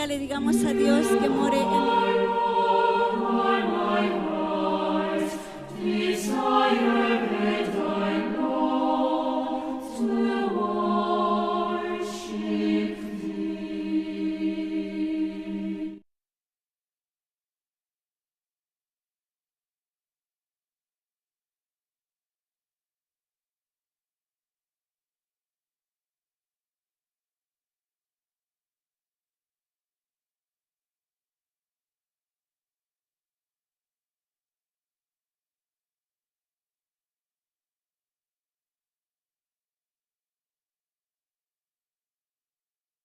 día le digamos a Dios que more en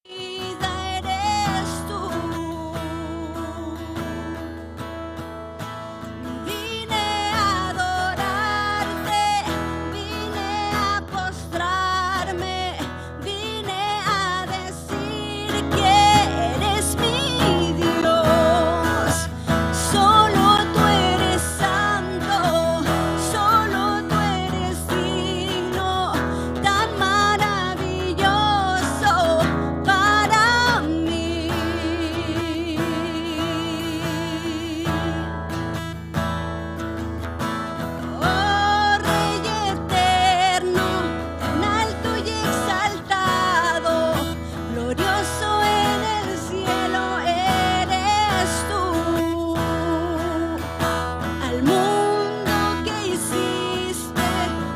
vida eres tú. Vine a adorarte, vine a postrarme, vine a decir que eres mi Dios. Solo tú eres santo, solo tú eres digno, tan maravilloso para mí. Oh Rey eterno, tan alto y exaltado, glorioso en el cielo eres tú. Al mundo que hiciste,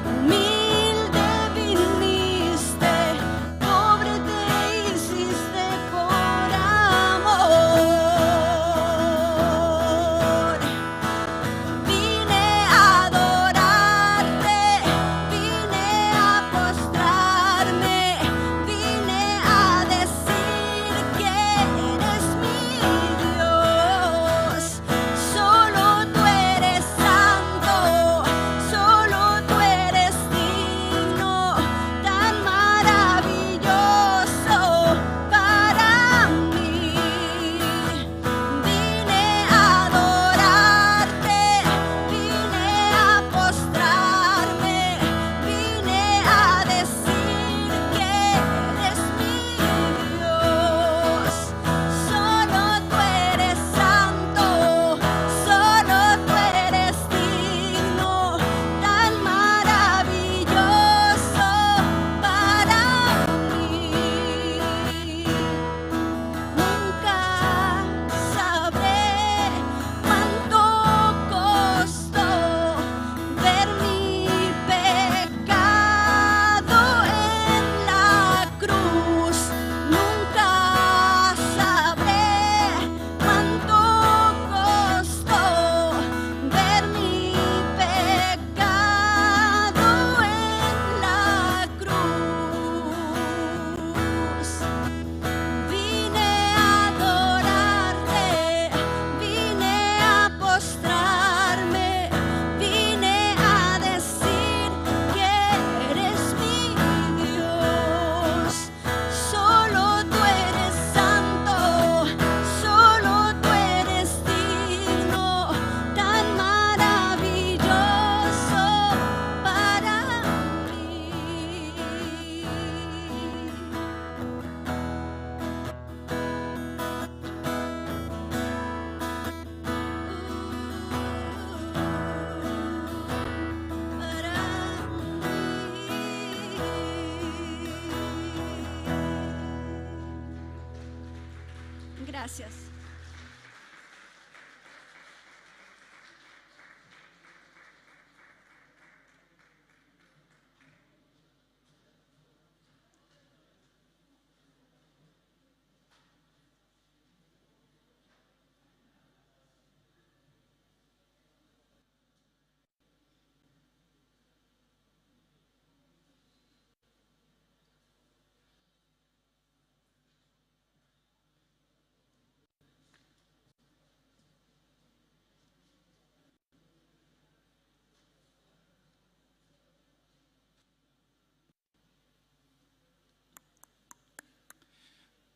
humilde viniste, pobre te hiciste por amor. Vine a adorarte, vine a postrarme, vine a decir que eres mi Dios. Solo tú eres santo, solo tú eres digno, tan maravilloso para mí. Vine a adorarte, vine a postrarme, vine a decir que eres mi Dios. Solo tú eres santo, solo tú eres digno, tan maravilloso para mí. Nunca sabré cuánto costó ver mi pecado en la cruz. Nunca sabré cuánto costó ver mi pecado en la cruz. Vine a adorarte, vine a postrarme, vine a decir que eres mi Dios. Solo tú eres santo, solo tú eres digno, tan maravilloso para mí. Para mí. Gracias.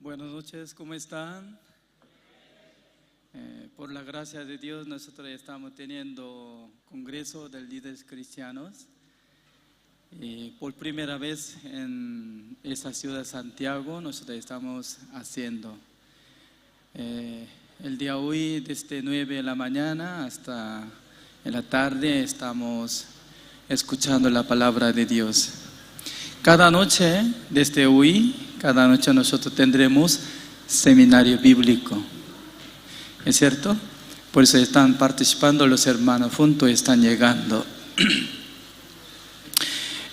Buenas noches, ¿cómo están? Por la gracia de Dios, nosotros estamos teniendo Congreso de Líderes Cristianos. Por primera vez en esa ciudad de Santiago, nosotros estamos haciendo. El día hoy, desde 9 de la mañana hasta en la tarde, estamos escuchando la palabra de Dios. Cada noche, desde hoy, cada noche nosotros tendremos seminario bíblico. ¿Es cierto? Por eso están participando los hermanos juntos, están llegando.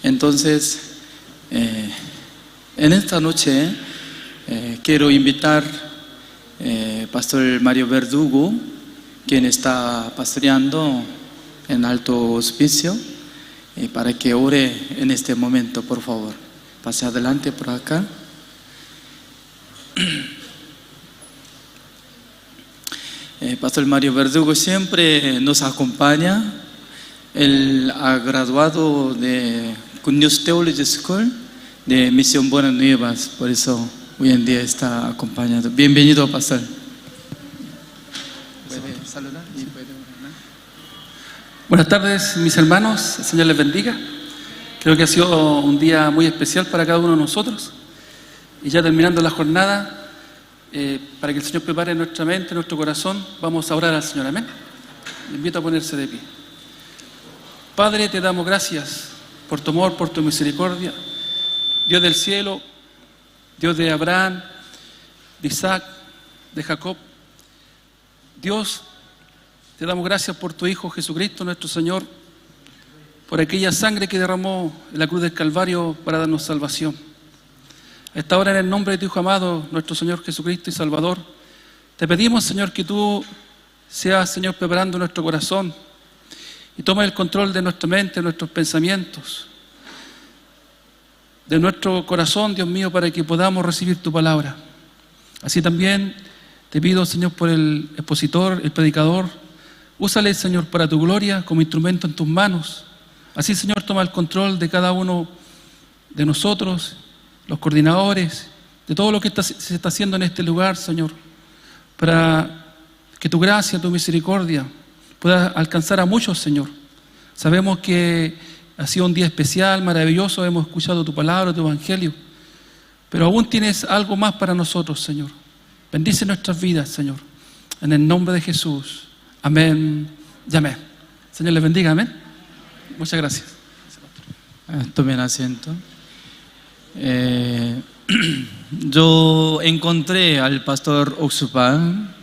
Entonces, en esta noche quiero invitar Pastor Mario Verdugo, quien está pastoreando en Alto Hospicio, para que ore en este momento, por favor. Pase adelante por acá. Pastor Mario Verdugo siempre nos acompaña. Él ha graduado de Good News Theology School de Misión Buenas Nuevas, por eso hoy en día está acompañado. Bienvenido, pastor. Puede saludar y puede orar, ¿no? Buenas tardes, mis hermanos. El Señor les bendiga. Creo que ha sido un día muy especial para cada uno de nosotros. Y ya terminando la jornada, para que el Señor prepare nuestra mente, nuestro corazón, vamos a orar al Señor. Amén. Le invito a ponerse de pie. Padre, te damos gracias por tu amor, por tu misericordia. Dios del cielo, Dios de Abraham, de Isaac, de Jacob. Dios, te damos gracias por tu Hijo Jesucristo, nuestro Señor, por aquella sangre que derramó en la cruz del Calvario para darnos salvación. A esta hora, en el nombre de tu Hijo amado, nuestro Señor Jesucristo y Salvador, te pedimos, Señor, que tú seas, Señor, preparando nuestro corazón y toma el control de nuestra mente, de nuestros pensamientos, de nuestro corazón, Dios mío, para que podamos recibir tu palabra. Así también te pido, Señor, por el expositor, el predicador, úsale, Señor, para tu gloria como instrumento en tus manos. Así, Señor, toma el control de cada uno de nosotros, los coordinadores, de todo lo que se está haciendo en este lugar, Señor, para que tu gracia, tu misericordia pueda alcanzar a muchos, Señor. Sabemos que ha sido un día especial, maravilloso, hemos escuchado tu palabra, tu evangelio, pero aún tienes algo más para nosotros, Señor. Bendice nuestras vidas, Señor, en el nombre de Jesús. Amén y amén. Señor les bendiga, amén. Muchas gracias. Tomen asiento. Yo encontré al pastor Oxupan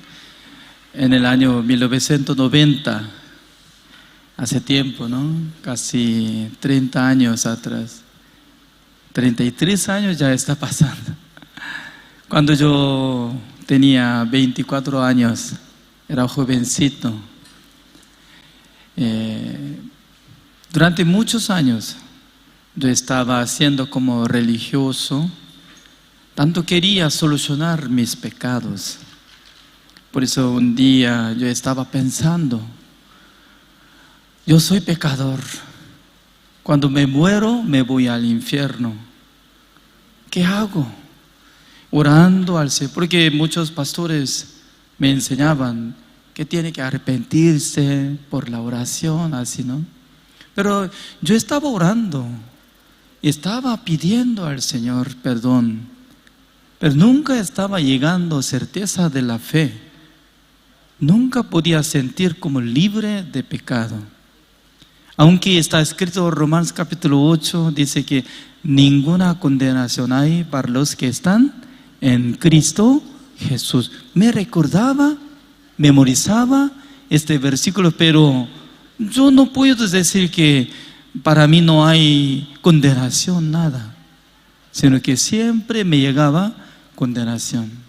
en el año 1990, hace tiempo, ¿no? Casi 30 años atrás. 33 años ya está pasando. Cuando yo tenía 24 años, era jovencito. Durante muchos años yo estaba haciendo como religioso, tanto quería solucionar mis pecados. Por eso un día yo estaba pensando, yo soy pecador, cuando me muero me voy al infierno. ¿Qué hago? Orando al Señor, porque muchos pastores me enseñaban que tiene que arrepentirse por la oración, así, ¿no? Pero yo estaba orando y estaba pidiendo al Señor perdón, pero nunca estaba llegando a certeza de la fe. Nunca podía sentir como libre de pecado. Aunque está escrito en Romanos capítulo 8, dice que ninguna condenación hay para los que están en Cristo Jesús. Me recordaba, memorizaba este versículo, pero yo no puedo decir que para mí no hay condenación, nada, sino que siempre me llegaba condenación.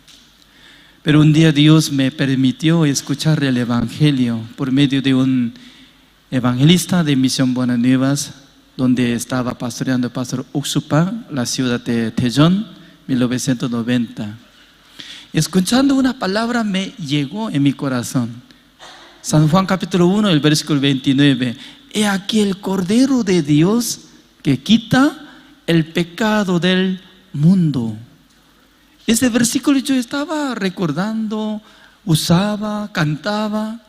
Pero un día Dios me permitió escuchar el Evangelio por medio de un evangelista de Misión Buenas Nuevas, donde estaba pastoreando el pastor Uxupa, la ciudad de Daejeon, 1990. Escuchando una palabra me llegó en mi corazón. San Juan capítulo 1, el versículo 29. He aquí el Cordero de Dios que quita el pecado del mundo. Ese versículo yo estaba recordando, usaba, cantaba,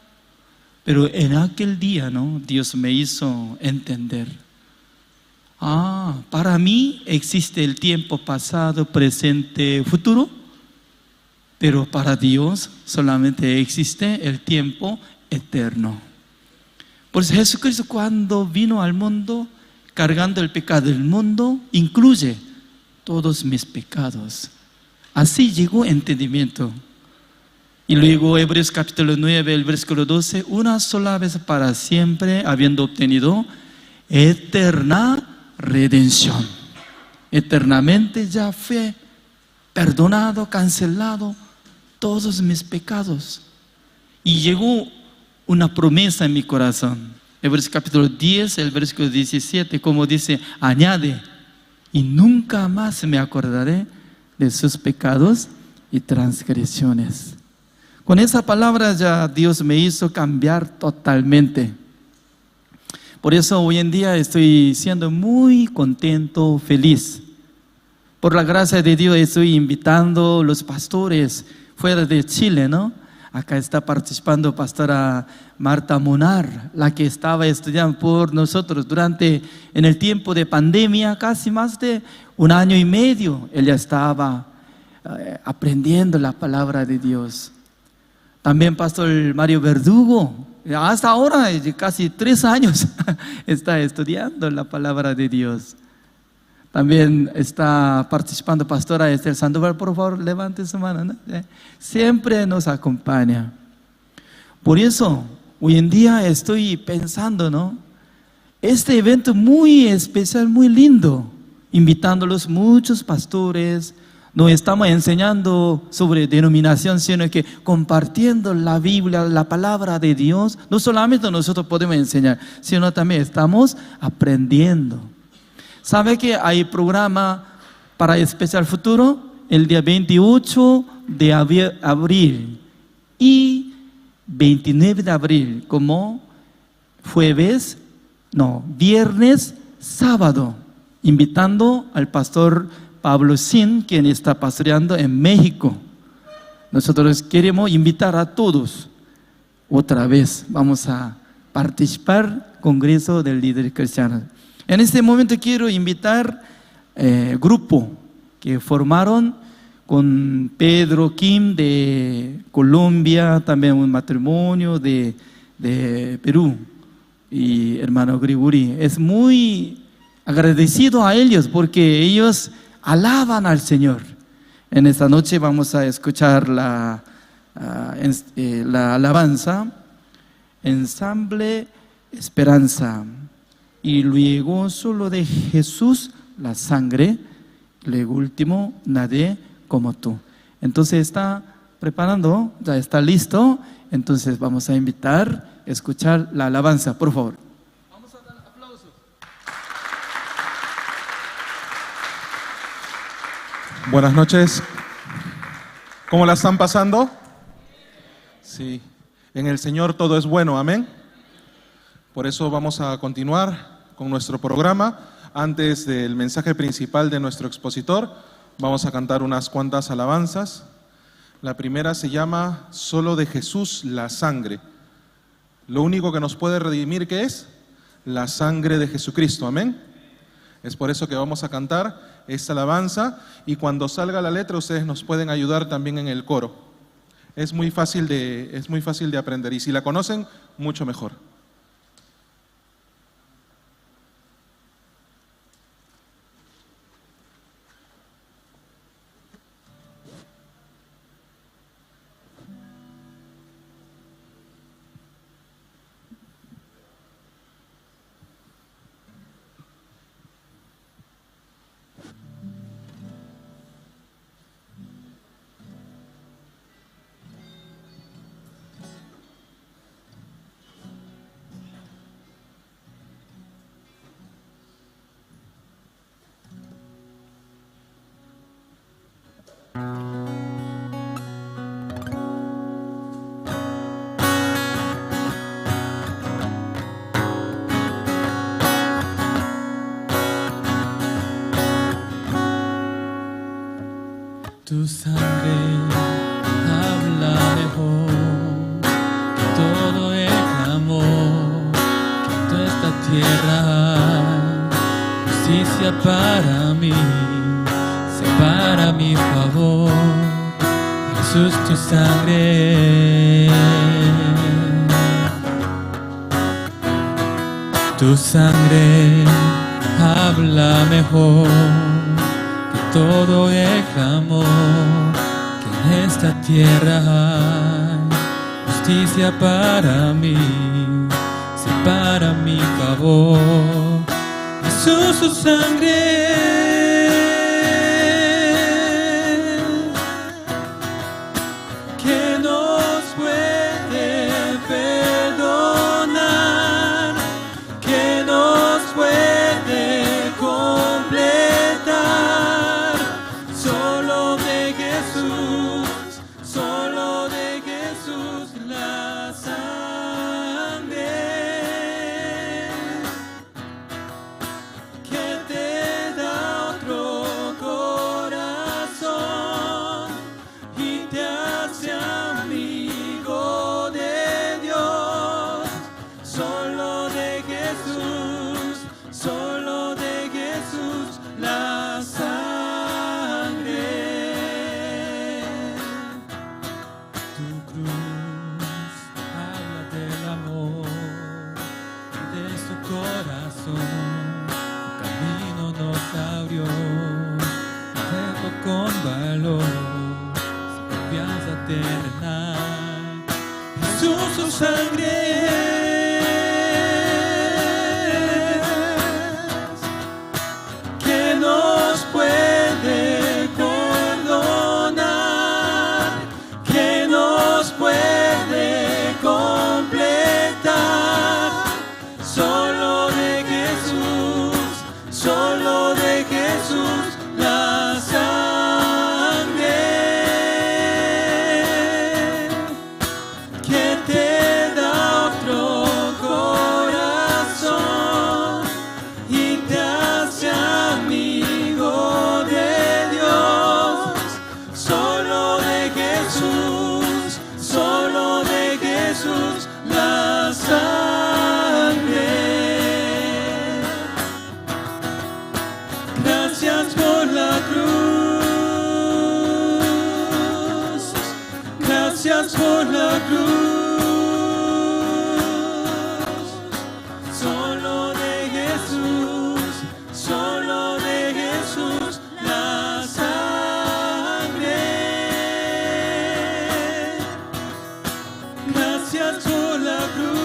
pero en aquel día, ¿no? Dios me hizo entender. Ah, para mí existe el tiempo pasado, presente, futuro. Pero para Dios solamente existe el tiempo eterno. Por eso Jesucristo, cuando vino al mundo cargando el pecado del mundo, incluye todos mis pecados. Así llegó entendimiento. Y luego Hebreos capítulo 9, el versículo 12, una sola vez para siempre, habiendo obtenido eterna redención. Eternamente ya fue perdonado, cancelado todos mis pecados. Y llegó una promesa en mi corazón. Hebreos capítulo 10, el versículo 17, como dice, añade, y nunca más me acordaré de sus pecados y transgresiones. Con esa palabra ya Dios me hizo cambiar totalmente. Por eso hoy en día estoy siendo muy contento, feliz. Por la gracia de Dios estoy invitando a los pastores fuera de Chile, ¿no? Acá está participando pastora Marta Monar, la que estaba estudiando por nosotros durante, en el tiempo de pandemia, casi más de 1 año y medio, ella estaba aprendiendo la palabra de Dios. También pastor Mario Verdugo, hasta ahora, casi 3 años, está estudiando la palabra de Dios. También está participando pastora Esther Sandoval, por favor, levante su mano, ¿no? Siempre nos acompaña. Por eso, hoy en día estoy pensando, ¿no? Este evento muy especial, muy lindo, invitándolos muchos pastores. No estamos enseñando sobre denominación, sino que compartiendo la Biblia, la palabra de Dios. No solamente nosotros podemos enseñar, sino también estamos aprendiendo. ¿Sabe que hay programa para Especial Futuro? El día 28 de abril y 29 de abril, como jueves, no, viernes, sábado, invitando al pastor Pablo Sin, quien está pastoreando en México. Nosotros queremos invitar a todos. Otra vez vamos a participar Congreso del Líder Cristiano. En este momento quiero invitar grupo que formaron con Pedro Kim de Colombia, también un matrimonio de Perú y hermano Grigori. Es muy agradecido a ellos porque ellos alaban al Señor. En esta noche vamos a escuchar la alabanza, Ensamble Esperanza, y luego solo de Jesús la sangre, luego último, nadie como tú. Entonces está preparando, ya está listo, entonces vamos a invitar a escuchar la alabanza, por favor. Vamos a dar aplausos. Buenas noches. ¿Cómo la están pasando? Sí, en el Señor todo es bueno, amén. Por eso vamos a continuar con nuestro programa. Antes del mensaje principal de nuestro expositor, vamos a cantar unas cuantas alabanzas. La primera se llama Solo de Jesús la sangre. Lo único que nos puede redimir, ¿qué es? La sangre de Jesucristo, amén. Es por eso que vamos a cantar esta alabanza, y cuando salga la letra ustedes nos pueden ayudar también en el coro. Es muy fácil de aprender, y si la conocen, mucho mejor. Tu sangre habla mejor que todo el clamor que toda esta tierra. Justicia para mí, separa mi favor. El Jesús, tu sangre. Tu sangre habla mejor que todo el clamor que en esta tierra hay. Justicia para mí, separa mi favor. Jesús, tu sangre que nos puede perdonar, que nos puede completar. Solo de Jesús, solo de Jesús la sangre que te da otro corazón y te hace amigo de Dios. Solo de Jesús, solo de Jesús la sangre. Tu cruz habla del amor y de su corazón. Un camino nos abrió, dejó con valor, su confianza terrenal. Jesús, su sangre que nos puede perdonar, que nos puede completar. Solo de Jesús, solo de Jesús la sangre que te da otro corazón y te hace amigo de Dios. Solo de Jesús, solo de Jesús la sangre. Gracias por la cruz, gracias por la cruz. Solo de Jesús, solo de Jesús la sangre. Gracias por la cruz,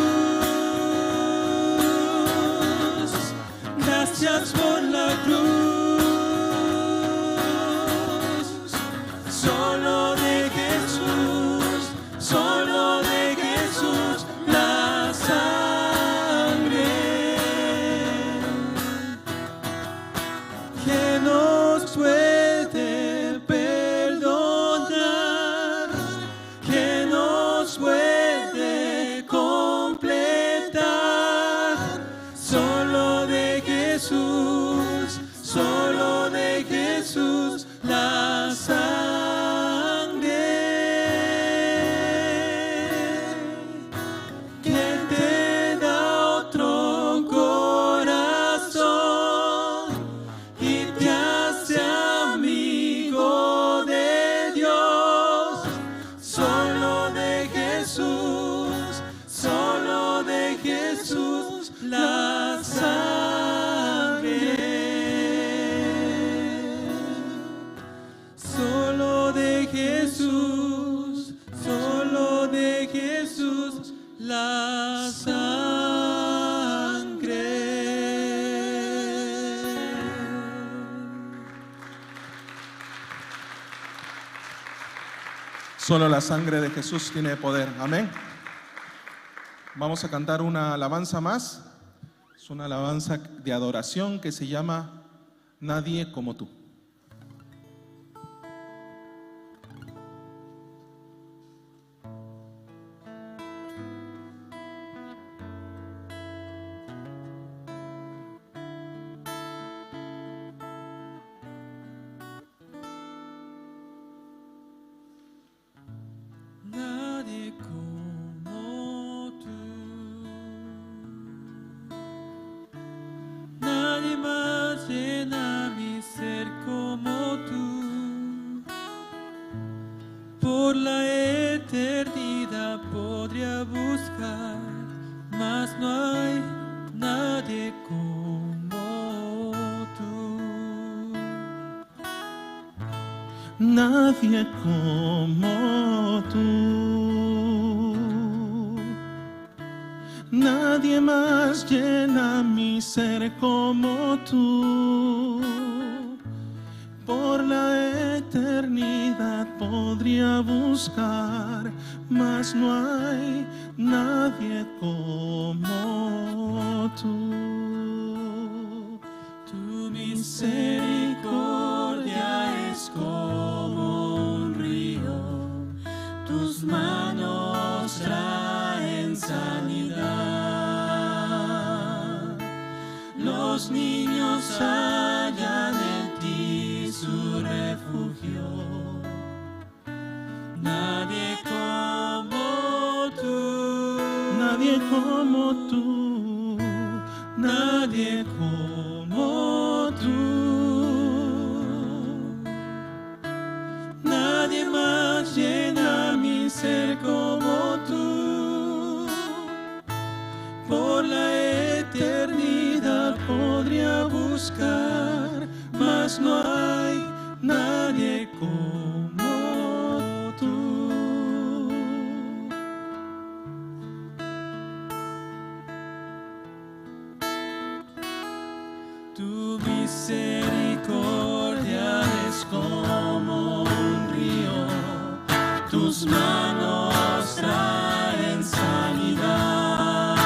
gracias por la cruz. Solo de Jesús, solo de Jesús la sangre que nos puede perdonar, que nos puede completar. Solo de Jesús, solo de Jesús la sangre que te da otro corazón y te hace amigo de Dios. Solo de Jesús, solo de Jesús la sangre. Solo de Jesús, solo de Jesús la sangre. Solo la sangre de Jesús tiene poder. Amén. Vamos a cantar una alabanza más. Es una alabanza de adoración que se llama Nadie como tú. Nadie como tú, nadie más llena mi ser como tú. Por la eternidad podría buscar, mas no hay nadie como tú. Nadie como tú. Nadie más llena mi ser como tú. Por la eternidad podría buscar, mas no hay nadie como tú. Tu misericordia es como un río, tus manos traen sanidad. Los niños hallan en ti su refugio. Nadie como tú, Nadie como tú, nadie como tú. Nadie más llena mi ser como tú. Por la eternidad podría buscar, mas no hay nadie como tú. Tu misericordia es como un río, tus manos traen sanidad.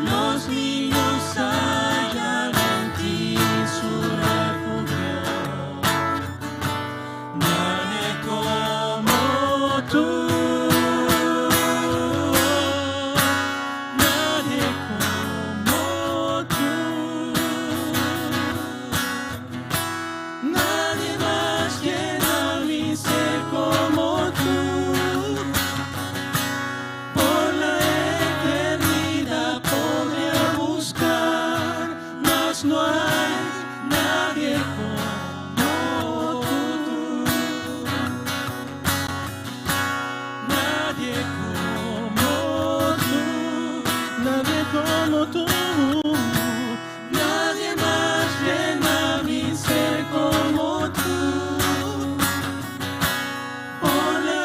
Los niños hallan en ti su refugio. Nadie como tú, nadie como tú. Nadie más llena mi ser como tú. Por la eternidad podría buscar, mas no hay nadie como tú. Nadie como tú, nadie como tú. Nadie más llena mi ser como tú. Por la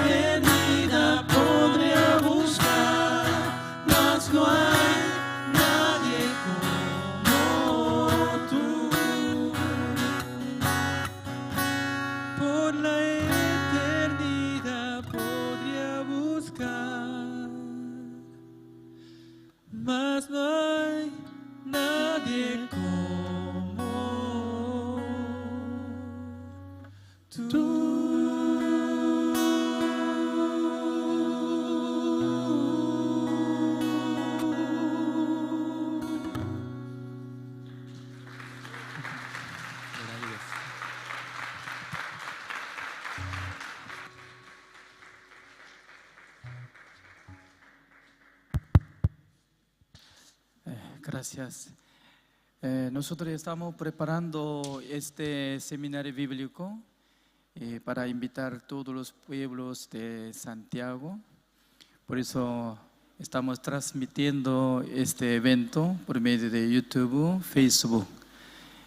eternidad podría buscar, mas no hay nadie como tú. Por la eternidad podría buscar, mas no hay nadie como tú. Gracias. Nosotros estamos preparando este seminario bíblico para invitar todos los pueblos de Santiago. Por eso estamos transmitiendo este evento por medio de YouTube, Facebook.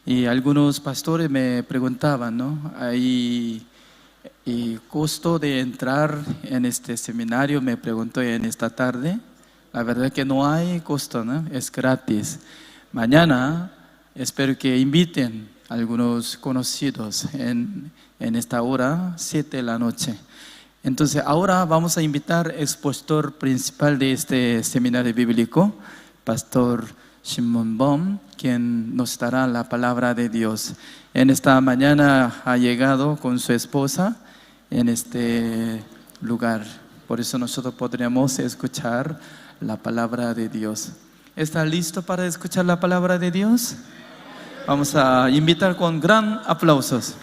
Y algunos pastores me preguntaban, ¿no? ¿Hay costo de entrar en este seminario? Me preguntó en esta tarde. La verdad que no hay costo, ¿no? Es gratis. Mañana espero que inviten a algunos conocidos en esta hora, 7 de la noche. Entonces ahora vamos a invitar al expositor principal de este seminario bíblico, Pastor Shimon Bom, quien nos dará la palabra de Dios. En esta mañana ha llegado con su esposa en este lugar. Por eso nosotros podríamos escuchar la palabra de Dios. ¿Está listo para escuchar la palabra de Dios? Vamos a invitar con gran aplausos.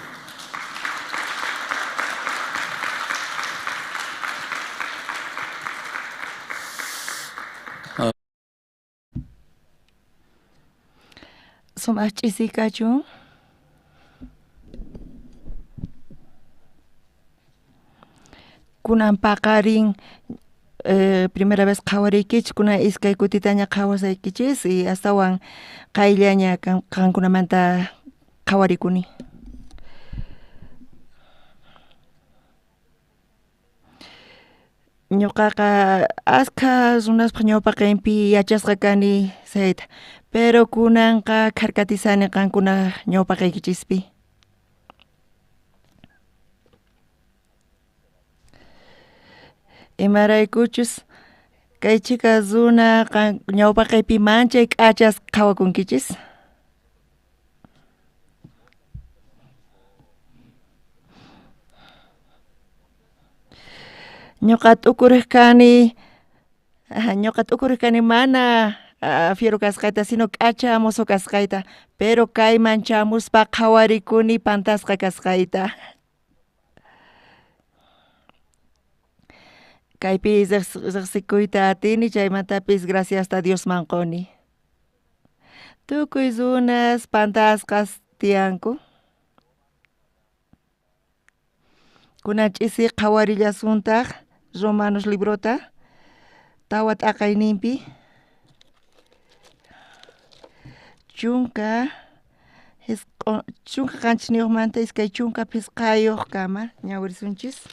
Sumach'isikachu. Kunan paqarin primera vez qhawariykichis, kunan iskay kutitaña qhawasaykichis y astawan qayllaña qankunamanta qhawarikuni. Ñuqaqa askha runaspaq ñawpaqinpi yachasqa kani sayta, pero kunanqa kharkatisani qankuna ñawpaqaykichispi. Imaraykuchus kay chhika runa ñawpaqaypi manchay k'achas qhawakunkichis. Ñuqa t'ukuriq kani, mana fiero kasqayta, sino k'acha mozo kasqayta, pero kayman chamuspa qhawarikuni pantasqa kasqayta. Kaypi riqsikuyta atini, chaymantapis graciasta Diosman quni. Tukuy runas pantasqas tiyanku. Kunan ch'isi qhawarillasuntaq Romanos librota, tawa t'aqayninpi, 17manta 25 kama ñawirisunchis.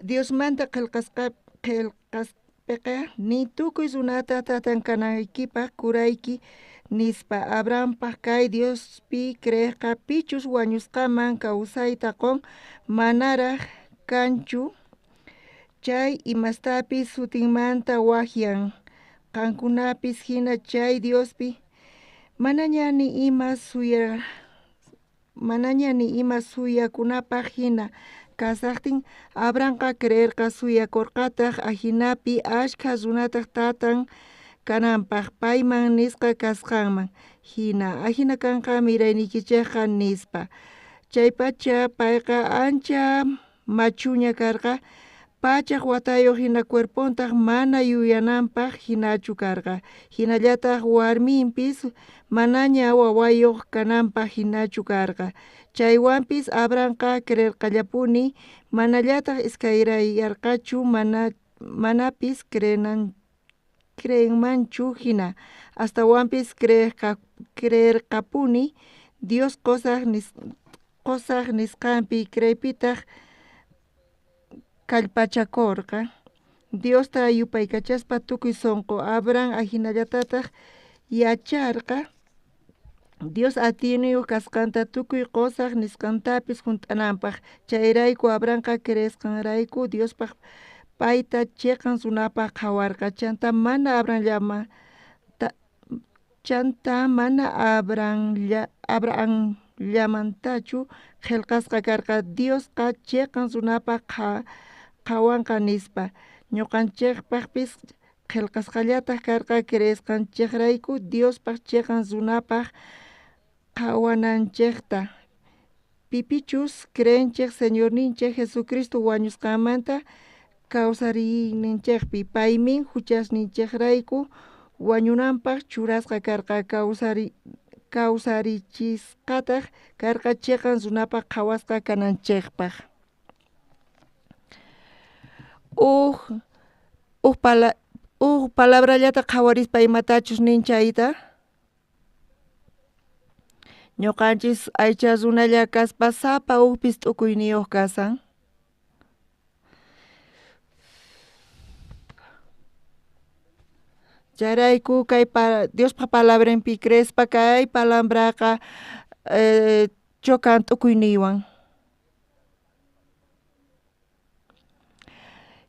Diosmanta qhelqasqapiqa ni tukuy runata tatan kanaykipaq kurayki nispa. Abrahampaq kay Diospi creeqqa pichus wañusqaman kawsayta qon manaraj kanchu chay imastapis sutinmanta wajyan. Qankunapis hina chay Diospi manaña ni ima suyakunapaq hina kasaqtin Abrahamqa creerqa suyakurqataq ajinapi ashkha runataq tatan kananpaq payman nisqa kasqanman hina ajina kanqa mirayniykichikqa nispa. Chaypacha payqa ancha machuña karqa, 100 watayuq hina cuerpontaq mana yuyananpaq hinachu karqa, hinallataq warminpis manaña wawayuq kananpaq hinachu karqa. Chaywanpis Abrahamqa creerqallapuni, manallataq iskayrayarqachu manapis creenmanchu hina, astawanpis creerqapuni Dios qosaq nisqanpi, creeypitaq kallpachakurqa. Diosta yupaykachaspa tukuy sunqu Abraham ajinallatataq yacharqa Dios atiyniyuq kasqanta tukuy qosaq nisqantapis junt'ananpaq. Chayrayku Abrahamqa creesqanrayku Diospaq payta chiqan runapaq qhawarqa. Chanta mana Abrahamllamantachu qhelqasqa karqa Diosqa chiqan runapaq qhawanqa nispa. Ñuqanchikpaqpis qhelqasqallataq karqa creesqanchikrayku Diospaq chiqan runapaq qhawananchikta. Pipichus creenchik Señorninchik Jesucristo wañusqanmanta kawsariyninchikpi, paymin huchasninchikrayku wañunanpaq churasqa karqa, kawsarichisqataq karqa chiqan runapaq qhawasqa kananchikpaq. Uj palabrallata qhawarispa imatachus nin chayta. Ñuqanchis aycha runalla kaspa sapa ujpis t'ukuyniyuq kasan. Chayrayku kay Diospa palabranpi creespa kay palabraqa chocan t'ukuyniywan.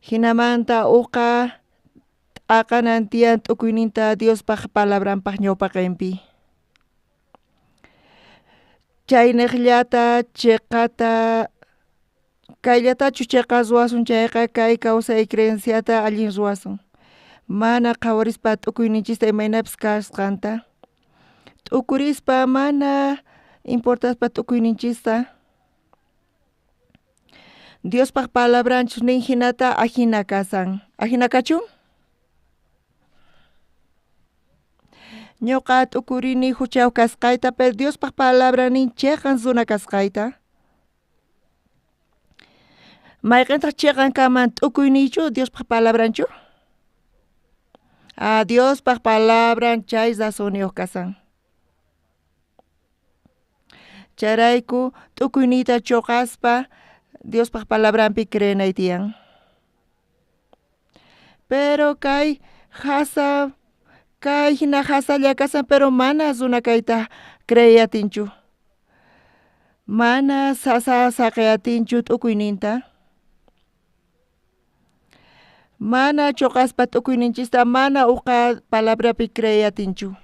Hinamanta uqa t'aqanan tiyan t'ukuyninta Diospaq palabranpaq ñawpaqinpi. Chayniqllata chiqata kayllatachu chiqa ruwasun chayqa kay kawsay creenciata allin ruwasun. Mana qhawarispa t'ukuyninchista imaynapis kasqanta. T'ukurispa mana importaspa t'ukuyninchista. Diospaj palabranchus nin jinata ajina kasan. Ajina kachun? Ñuqa t'ukurini huchayuq kasqayta, pero Diospaj palabra nin chiqan runa kasqayta. Mayqintaq chiqan kanman t'ukuyniychu Diospaj palabranchu? Ah, Diospaj palabran chay razonniyuq kasan. Chayrayku t'ukuyniyta chuqaspa Diospaj palabranpi creenay tiyan. Pero kay jasa kay hina jasalla kasan pero mana runa kayta creey atinchu. Mana sasa saqey atinchu t'ukuyninta. Mana chuqaspa t'ukuyninchista mana uqa palabrapi creey atinchu.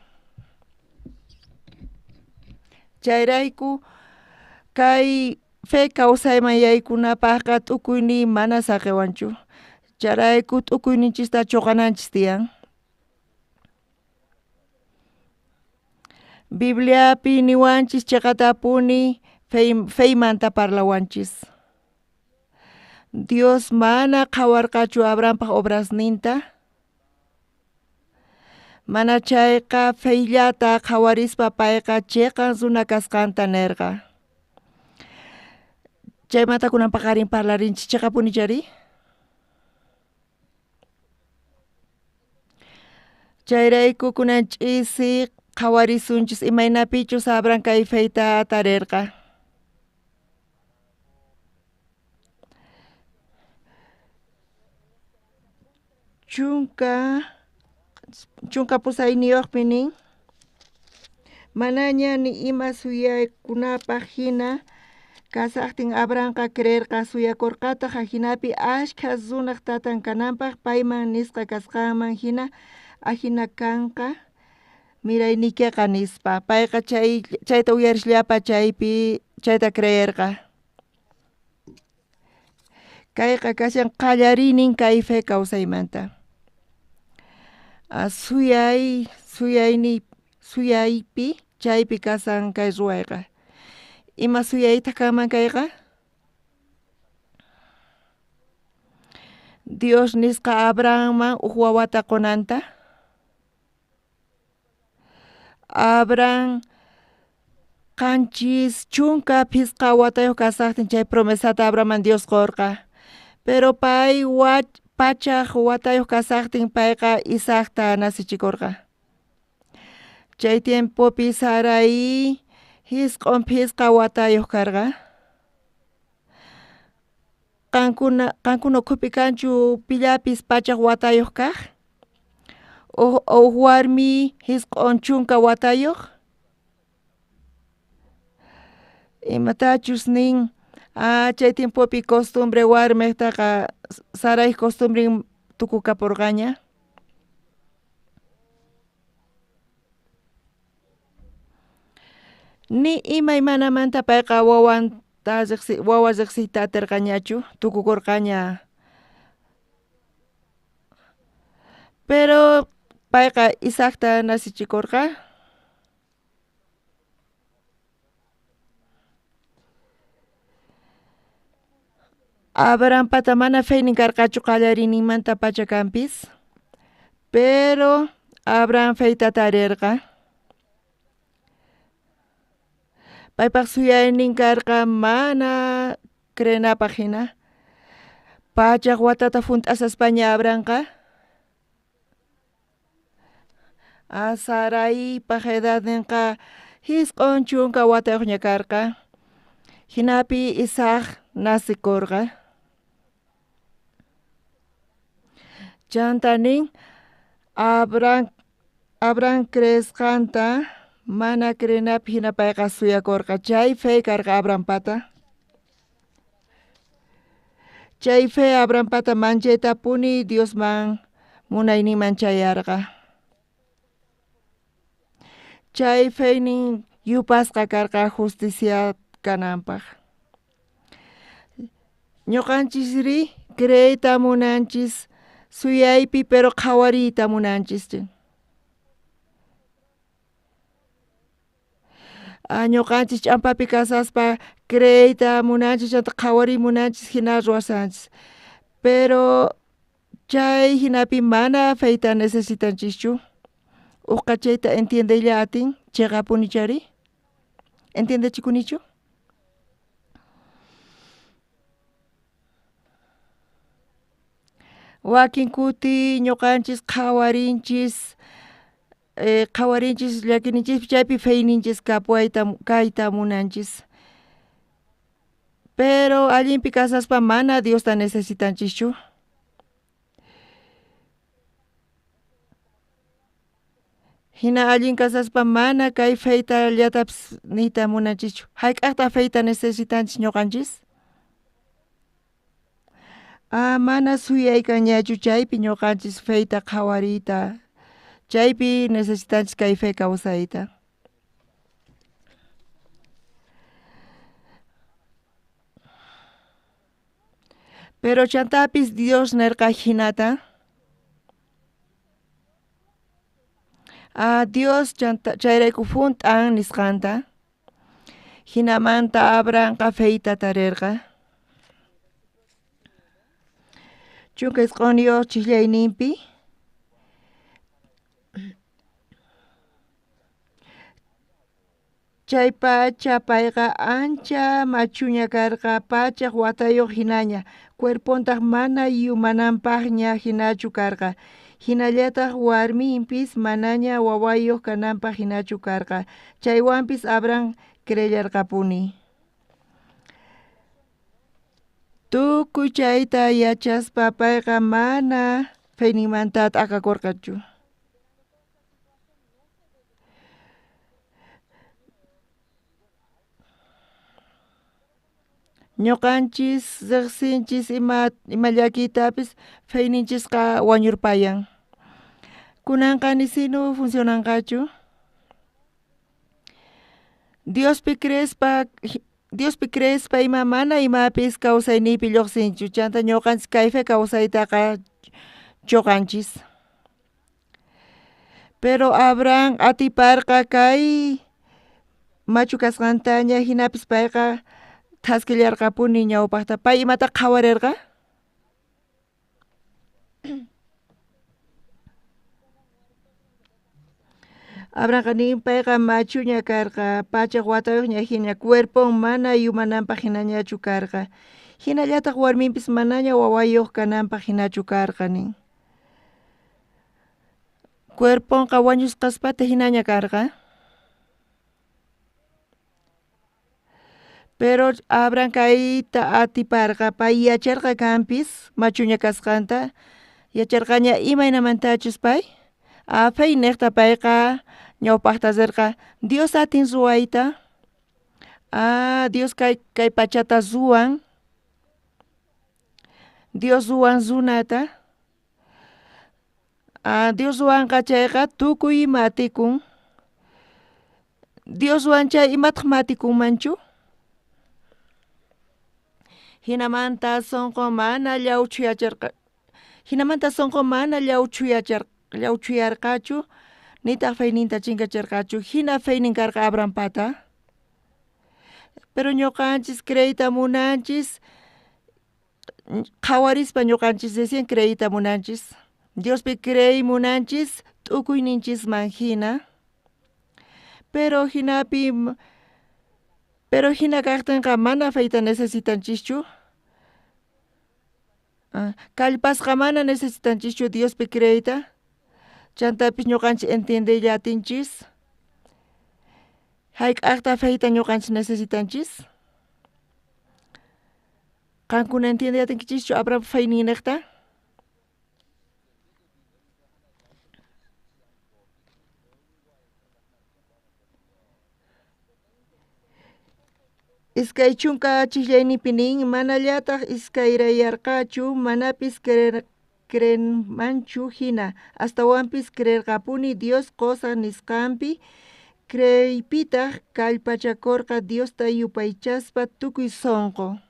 Chayrayku kay fe kawsayman yaykunapaqqa t'ukuyniy mana saqiwanchu. Chayrayku t'ukuyninchista chuqananchis tiyan. Bibliapi niwanchis chiqatapuni feymanta parlawanchis. Dios mana qhawarqachu Abrahampaj obrasninta. Mana chayqa feyllata qhawarispa payqa chiqan runa kasqanta nerqa. Chaymanta kunan paqarin parlarinchis chiqapuni chari? Chayrayku kunan ch'isi qhawarisunchis imaynapichus Abraham kay feyta tarirqa. Chunka pusayniyuqpi nin manaña ni ima suyakunapaj hina kasaqtin Abrahamqa creerqa suyakurqataq ajinapi ashkha runaq tatan kananpaq payman nisqa kasqanman hina ajina kanqa mirayniykiqa nispa. Payqa chayta uyarisllapa chaypi chayta creerqa. Kayqa kashan qallariynin kay fe kawsaymanta. Suyaypi chaypi kasan kay ruwayqa. Ima suyaytaq kanman kayqa? Dios nisqa Abrahamman uj wawata qunanta. Abraham 75 watayuq kasaqtin chay promesata Abrahamman Dios qurqa. Pero pay 100 watayuq kasaqtin payqa Isaacta nasichikurqa. Chay tiempopi Sarai 95 watayuq karqa. Qankuna ukhupi kanchu pillapis 100 watayuq kaq? Uj warmi 90 watayuq? Imatachus nin chay tiempopi costumbre warmiqtaqa Sarai costumbren tukukapurqaña. Ni imaymanamanta payqa wawa riqsiyta atirqañachu tukukurqaña. Pero payqa Isaacta nasichikurqa. Abrahampata mana feynin karqachu qallariyninmanta pacha kanpis. Pero Abraham feyta tarirqa. Paypaq suyaynin karqa mana creenapaq hina. 100 watata hunt'asaspaña Abrahamqa. Saraipaj edadninqa 90 watayuqña karqa. Hinapi Isaac nasikurqa. Chanta nin Abraham creesqanta mana creenapi hina payqa suyakurqa. Chay fe karqa Abrahampata. Chay fe Abrahampata manchaytapuni Diosman munayninman chayarqa. Chay feynin yupasqa karqa justicia kananpaq. Ñuqanchisri creeyta munanchis suyaypi pero qhawariyta munanchis. Ñuqanchis ch'ampapi kasaspa creeyta munanchis chanta qhawariy munanchis jina ruwasanchis. Pero chay jinapi mana feyta necesitanchischu. Uqa chayta entiendeylla atin chiqapuni chari. Entiendechikunichu? Wakin kuti ñuqanchis qhawarinchis qhawarinchis llakininchispi chaypi feyninchis kapuwayta kayta munanchis. Pero allinpi kasaspa mana Diosta necesitanchischu. Hina allin kasaspa mana kay feyta llatapis niyta munanchischu. Hayk'aqtaq feyta necesitanchis ñuqanchis? Ah, mana suyaykanñachu chaypi ñuqanchis feyta qhawariyta. Chaypi necesitanchis kay fe kawsayta. Pero chantapis Dios nerqa jinata. Ah, Dios chanta chayrayku junt'an nisqanta. Jinamanta Abrahamqa feyta tarirqa. 19 chijllayninpi. Chay pacha payqa ancha machuña karqa pachaj watayuq hinaña, cuerpontaq mana yumananpaqña hinachu karqa. Hinallataq warminpis manaña wawayuq kananpaq hinachu karqa. Chaywanpis Abraham creellarqapuni. Tukuy chayta yachaspa payqa mana feyninmanta t'aqakurqachu. Ñuqanchis riqsinchis ima llakiytapis feyninchisqa wañurpayan. Kunanqa nisinu funcionanqachu. Diospi creespa ima mana imapis kawsayniypi lluqsinchu chanta ñuqanchis kay fe kawsaytaqa chuqanchis. Pero Abraham atiparqa kay machu kasqantaña hinapis payqa thaskillarqapuni ñawpaqta. Pay imata qhawarirqa? Abrahamqa nin payqa machuña karqa, pachaj watayuqña hina, cuerpon mana yumananpaq hinañachu karqa. Hinallataq warminpis manaña wawayuq kananpaq hinachu karqa nin. Cuerponqa wañusqaspata hinaña karqa. Pero Abraham kayta atiparqa, pay yacharqa kanpis machuña kasqanta, yacharqaña imaynamantachus pay. Fey niqta payqa ñawpaqta rirqa Dios atin ruwayta. Ah, Dios kay pachata ruwan. Dios ruwan runata. Ah, Dios ruwanqa chayqa tukuy ima atikun. Dios ruwan chay imataq ma atikunmanchu? Hinamanta sunqu mana llawchuyacharqa. Hinamanta sunqu mana llawchuyarqachu nitaq feyninta chinkachirqachu. Hina feynin karqa Abrahampata. Pero ñuqanchis creeyta munanchis, qhawarispa ñuqanchis recién creeyta munanchis. Diospi creey munanchis t'ukuyninchisman hina. Pero hinapi pero hina kaqtinqa mana feyta necesitanchischu. Kallpasqa mana necesitanchischu Diospi creeyta. Chantapis ñuqanchis entiendeylla atinchis. Hayk'aqta feyta ñuqanchis necesitanchis? Qankuna entiendey atinkichischu Abraham feynin niqta? Iskay chunka chijllayninpi nin manallataq iskayrayarqachu manapis creenmanchu hina astawanpis creerqapuni Dios qosa nisqanpi creeypitaq kallpachakurqa Diosta yupaychaspa tukuy sunqu.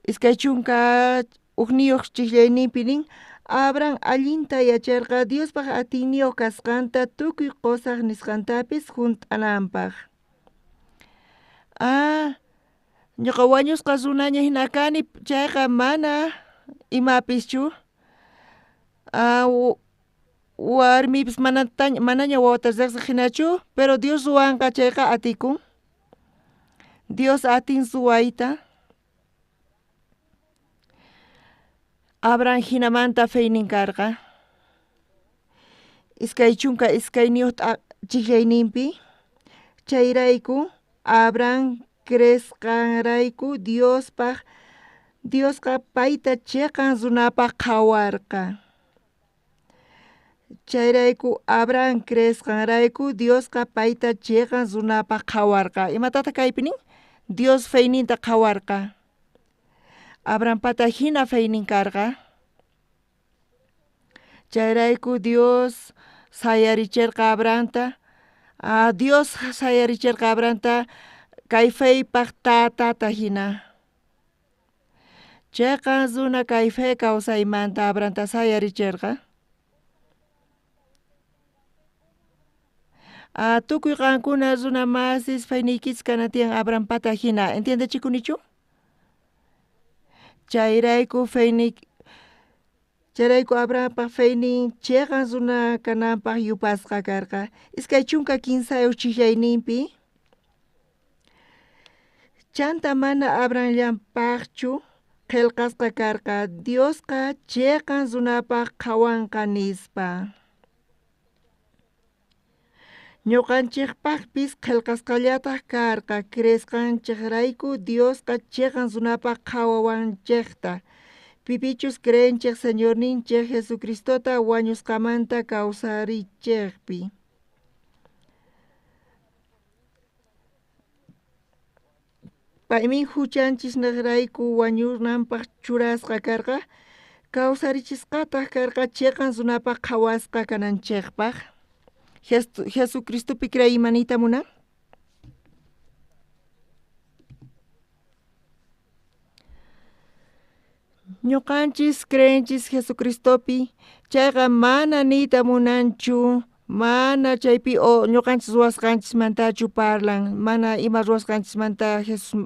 Iskay chunka Ujniyoj chijllayninpi nin, Abraham allinta yacharqa Diospaj atiyniyoj kasqanta tukuy qosaj nisqantapis junt'ananpaj. Ah, ñuqa wañusqa runaña hina kani chayqa mana imapischu. Ah, warmipis manaña wawata riqsiq hinachu, pero Dios ruwanqa chayqa atikun. Dios atin ruwayta. Abraham hinamanta feynin karqa. 22 chijllayninpi. Chayrayku Abraham creesqanrayku Diosqa payta chiqan runapaq qhawarqa. Chayrayku Abraham creesqanrayku Diosqa payta chiqan runapaq qhawarqa. Imatataq kaypi nin? Dios feyninta qhawarqa. Abrahampata hina feynin karqa. Chayrayku Dios sayaricherqa Abrahamta. Ah, Dios sayaricherqa Abrahamta kay feypaq tatata hina. Chiqan runa kay fe kawsaymanta Abrahamta sayaricherqa. Ah, tukuy qankuna runa masis feyniykichis kanan tiyan Abrahampata hina. Entiendechikunichu? Chayrayku Abrahampaq feynin chiqan runa kananpaq yupasqa karqa. 23 chijllayninpi. Chanta mana Abrahamllapaqchu qillqasqa karqa Diosqa chiqan runapaq qhawanqa nispa. Ñuqanchikpaqpis qillqasqallataq karqa creesqanchikrayku Diosqa chiqan runapaq qhawawanchikta. Pipichus creenchik Señorninchik Jesucristota wañusqamanta kawsarichikpi. Paymin huchanchisnaqrayku wañunanpaq churasqa karqa, kawsarichisqataq karqa chiqan runapaq qhawasqa kananchikpaq. Jesucristopi creey imaniyta munan? Ñuqanchis creenchis Jesucristopi, chayqa mana niyta munanchu, mana chaypi o ñuqanchis ruwasqanchismantachu parlan, mana ima ruwasqanchismanta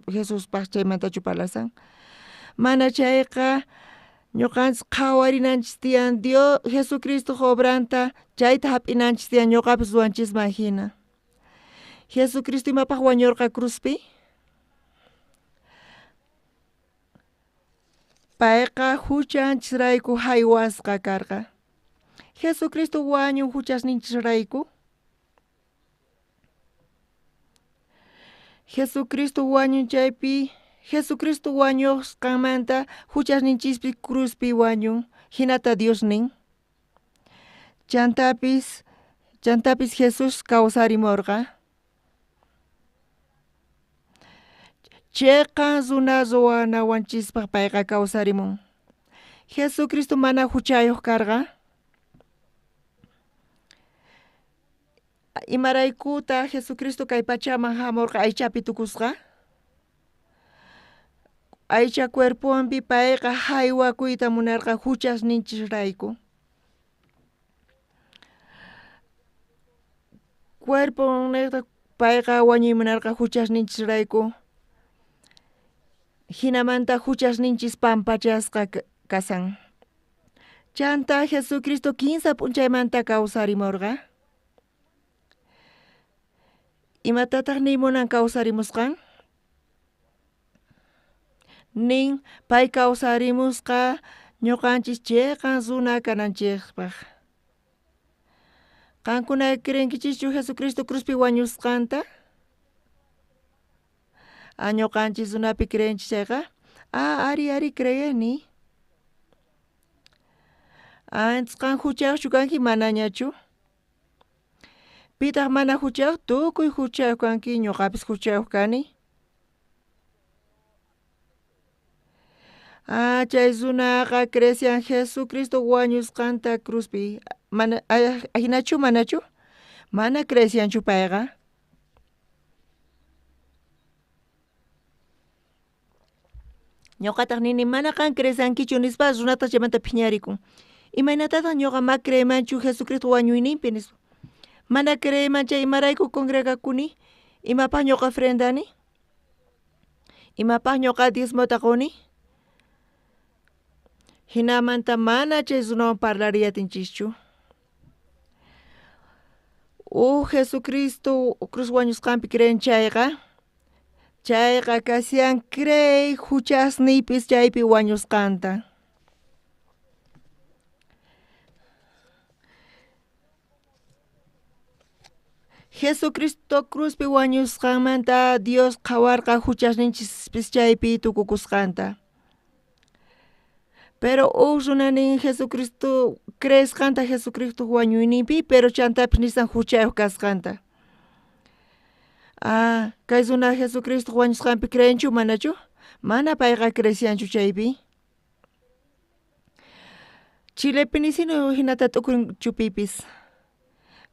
Jesuspaq chaymantachu parlasan. Mana chayqa ñuqanchis qhawarinanchis tiyan Dios Jesucristo obranta chayta hap'inanchis tiyan ñuqapis ruwanchisman hina. Jesucristo imapaq wañurqa cruzpi? Payqa huchanchisrayku haywasqa karqa. Jesucristo wañun huchasninchisrayku. Jesucristo wañun chaypi, Jesucristo wañusqanmanta huchasninchispi cruzpi wañun, hinata Dios nin. Chantapis Jesús kawsarimurqa. Chiqan runa ruwanawanchispaq payqa kawsarimun. Jesucristo mana huchayuq karqa. Imaraykuta Jesucristo kay pachaman hamurqa aychapi tukusqa? Aycha cuerponpi payqa haywakuyta munarqa huchasninchisrayku. Cuerpon niqta payqa wañuy munarqa huchasninchisrayku. Hinamanta huchasninchis pampachasqa kasan. Chanta Jesucristo 15 p'unchaymanta kawsarimurqa. Imatataq niy munan kawsarimusqan? Nin pay kawsarimusqa ñuqanchis chiqan runa kananchikpaq. Qankuna creenkichischu Jesucristo cruzpi wañusqanta? Ah, ñuqanchis runapi creenchis chayqa? Ah, ari ari creeni. Ah, entonces qan huchayuqchu kanki manañachu? Pitaq mana huchayuq? Tukuy huchayuq kanki, ñuqapis huchayuq kani. Ah, chay runaqa creecian Jesucristo wañusqanta cruzpi. Mana, ahinachu manachu? Mana creecianchu payqa. Ñuqataq nini mana qan creesankichu nispa runataq chaymanta phiñarikun. Imaynatataq ñuqa ma creemanchu Jesucristo wañuyninpi nispa. Mana creeman chay imarayku congregakuni, imapaq ñuqa ofrendani, imapaq ñuqa diezmota quni. Hinamanta mana chay runawan parlariyatinchischu. Uj Jesucristo cruz wañusqanpi creen chayqa, chayqa kasian creey huchasniypis chaypi wañusqanta. Jesucristo cruzpi wañusqanmanta Dios qhawarqa huchasninchispis chaypi tukukusqanta. Pero uj runa nin Jesucristo creesqanta Jesucristo wañuyninpi, pero chantapis nisan huchayuq kasqanta. Ah, kay runa Jesucristo wañusqanpi creenchu manachu? Mana payqa creesianchu chaypi. Chilepi nisinu hinata t'ukurinchu pipis.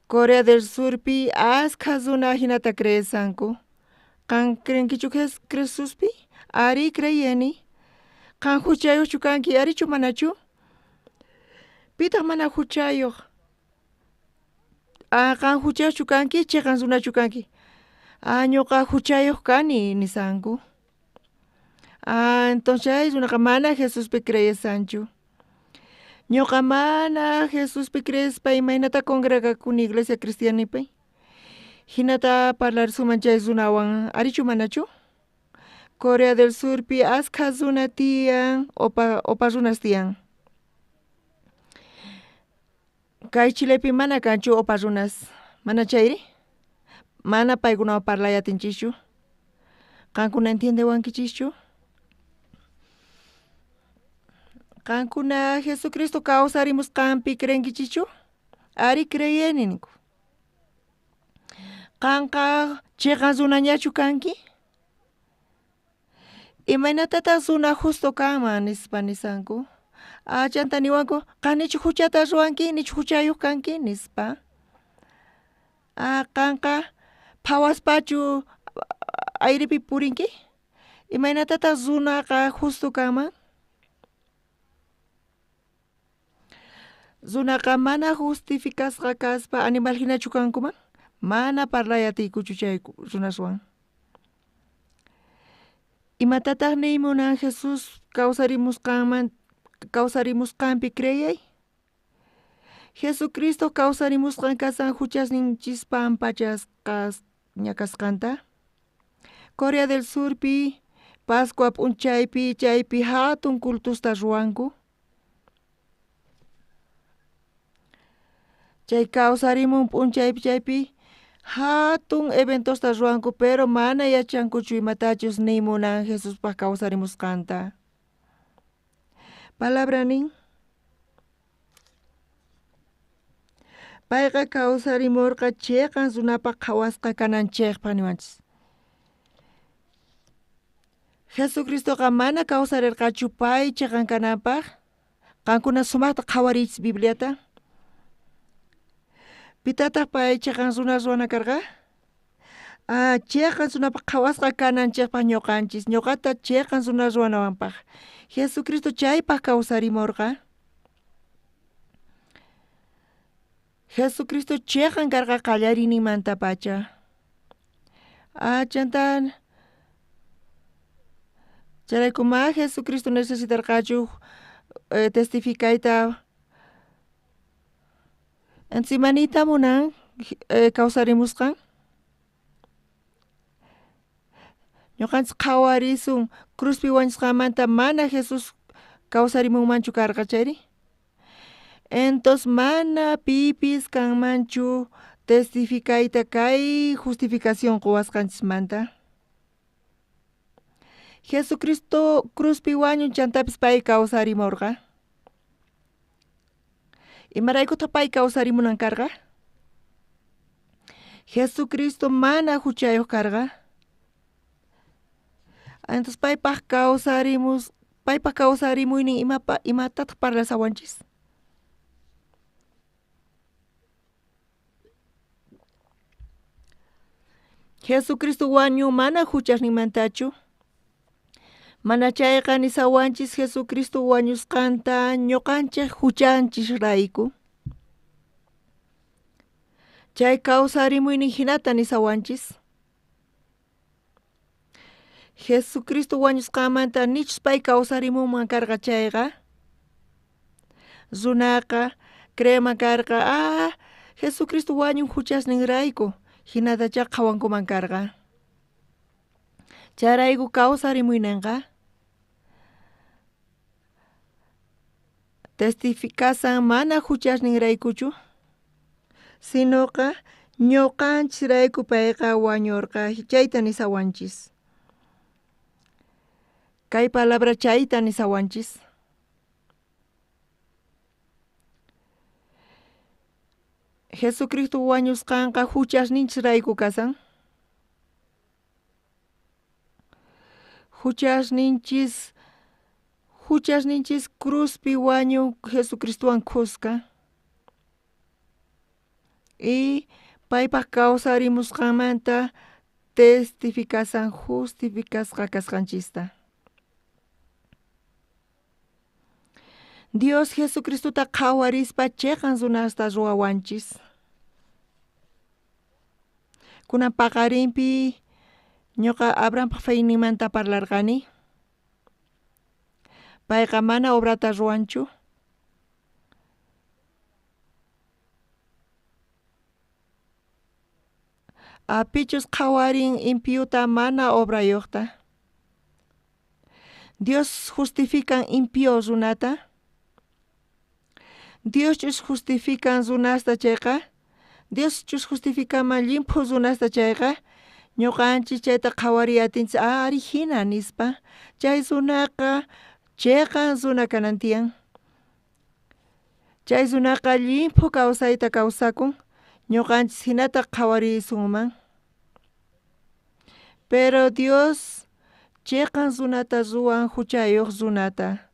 Corea del Surpi askha runa hinata creesanku. Qan creenkichu Jesuspi? Ari creyeni. Qan huchayuqchu kanki arichu manachu? Pitaq mana huchayuq? Ah, qan huchayuqchu kanki chiqan runachu kanki? Ah, ñuqa huchayuq kani nisanku. Ah, entonces chay runaqa mana Jesuspi creesanchu. Ñuqa mana Jesuspi creespa imaynata congregakuni iglesia cristianipi? Hinata parlarisuman chay runawan arichu manachu? Corea del Surpi askha runa tiyan opa runas tiyan. Kay Chilepi mana kanchu opa runas, mana chayri? Mana paykunawan parlayatinchischu. Qankuna entiendewankichischu? Qankuna Jesucristo kawsarimusqanpi creenkichischu? Ari creyeni ninku. Qanqa chiqan runañachu kanki? Imaynatataq runa justo kanman nispa nisanku. Ah, chanta niwanku, qan nichu huchata ruwanki, nichu huchayuq kanki nispa. Ah, qanqa phawaspachu ayripi purinki? Imaynatataq runaqa justo kanman? Runaqa mana justificasqa kaspa animal hinachu kankuman? Mana parlayatiykuchu chay runaswan. Imatataq niy munan Jesús kawsarimusqanpi creeyay? Jesucristo kawsarimusqan kasan huchasninchispan pachasqasña kasqanta. Corea del Surpi Pascua p'unchaypi chaypi hatun cultusta ruwanku. Chay kawsarimun p'unchaypi chaypi hatun eventosta ruwanku, pero mana yachankuchu imatachus niy munan Jesuspaq kawsarimusqanta. Palabra nin. Payqa kawsarimurqa chiqan runapaq qhawasqa kananchikpaq niwanchis. Jesucristoqa mana kawsarirqachu pay chiqan kananpaq. Qankuna sumaqta qhawariychis Bibliata. Pitataq pay chiqan runa ruwana karqa? Ah, chiqan runapaq qhawasqa kananchikpaq ñuqanchis, ñuqata chiqan runa ruwanawanpaq. Jesucristo chaypaq kawsarimurqa. Jesucristo chiqan karqa qallariyninmantapacha. Ah, chanta chayrayku ma Jesucristo necesitarqachu testificayta. Entonces imaniyta munan kawsarimusqan? Ñuqanchis qhawarisun cruzpi wañusqanmanta mana Jesús kawsarimunmanchu karqa chayri? Entonces mana pipis kanmanchu testificayta kay justificación quwasqanchismanta. Jesucristo cruzpi wañun chantapis pay kawsarimurqa. Imaraykutaq pay kawsarimunan karqa? Jesucristo mana huchayuq karqa. Entonces paypaq kawsarimuynin imatataq parlasawanchis? Jesucristo wañun mana huchasninmantachu. Mana chayqa nisawanchis Jesucristo wañusqanta ñuqanchik huchanchisrayku. Chay kawsarimuynin hinata nisawanchis. Jesucristo wañusqanmanta nichus pay kawsarimunman karqa chayqa runaqa creeman karqa Jesucristo wañun huchasninrayku hinatachá qhawankuman karqa. Chayrayku kawsarimuyninqa testificasan mana huchasninraykuchu sinoqa ñuqanchisrayku payqa wañurqa chayta nisawanchis. Kay palabra chayta nisawanchis. Jesucristo wañusqanqa huchasninchisrayku kasan. Huchasninchis cruzpi wañu Jesucristowan khuska. Y paypaq kawsarimusqanmanta testificasan justificasqa kasqanchista. Dios Jesucristota qhawarispa chiqan runasta ruwawanchis. Kunan paqarinpi ñuqa Abrahampaq feyninmanta parlarqani. Payqa mana obrata ruwanchu. Apichus qhawarin impiyuta mana obrayuqta. Dios justifican impío runata. Dioschus justifican runasta chayqa. Dioschus justificaman llimphu runasta chayqa. Ñuqanchis chayta qhawariy atinchis ari hina nispa. Chay runaqa chiqan runa kanan tiyan. Chay runaqa llimphu kawsayta kawsakun. Ñuqanchis hinata qhawarisunman. Pero Dios chiqan runata ruwan huchayuq runata.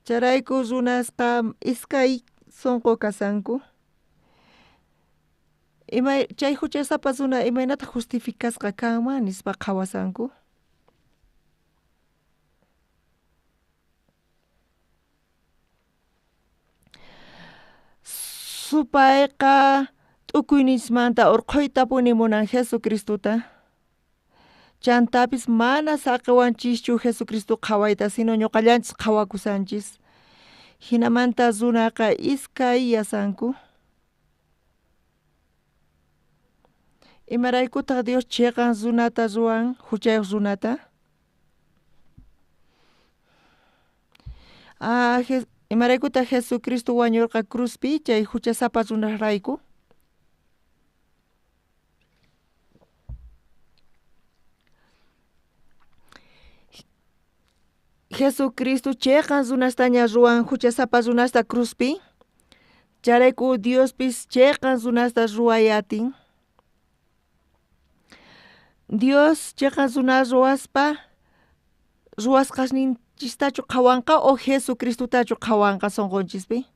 Chayrayku runasqa iskay sunqu kasanku. Chay huchasapa runa imaynata justificasqa kanman nispa qhawasanku. Supayqa t'ukuynismanta urqhuytapuni munan Jesucristota. Chantapis mana saqiwanchischu Jesucristo qhawayta sino ñuqallanchis qhawakusanchis. Hinamanta runaqa iskay yasanku. Imaraykutaq Dios chiqan runata ruwan huchayuq runata? Imaraykutaq Jesucristo wañurqa cruzpi chay huchasapa runasrayku? Jesucristo chiqan runastaña ruwan huchasapa runasta cruzpi. Chayrayku Diospis chiqan runasta ruway atin. Dios chiqan runa ruwaspa ruwasqasninchistachu qhawanqa o Jesucristotachu qhawanqa sunqunchispi?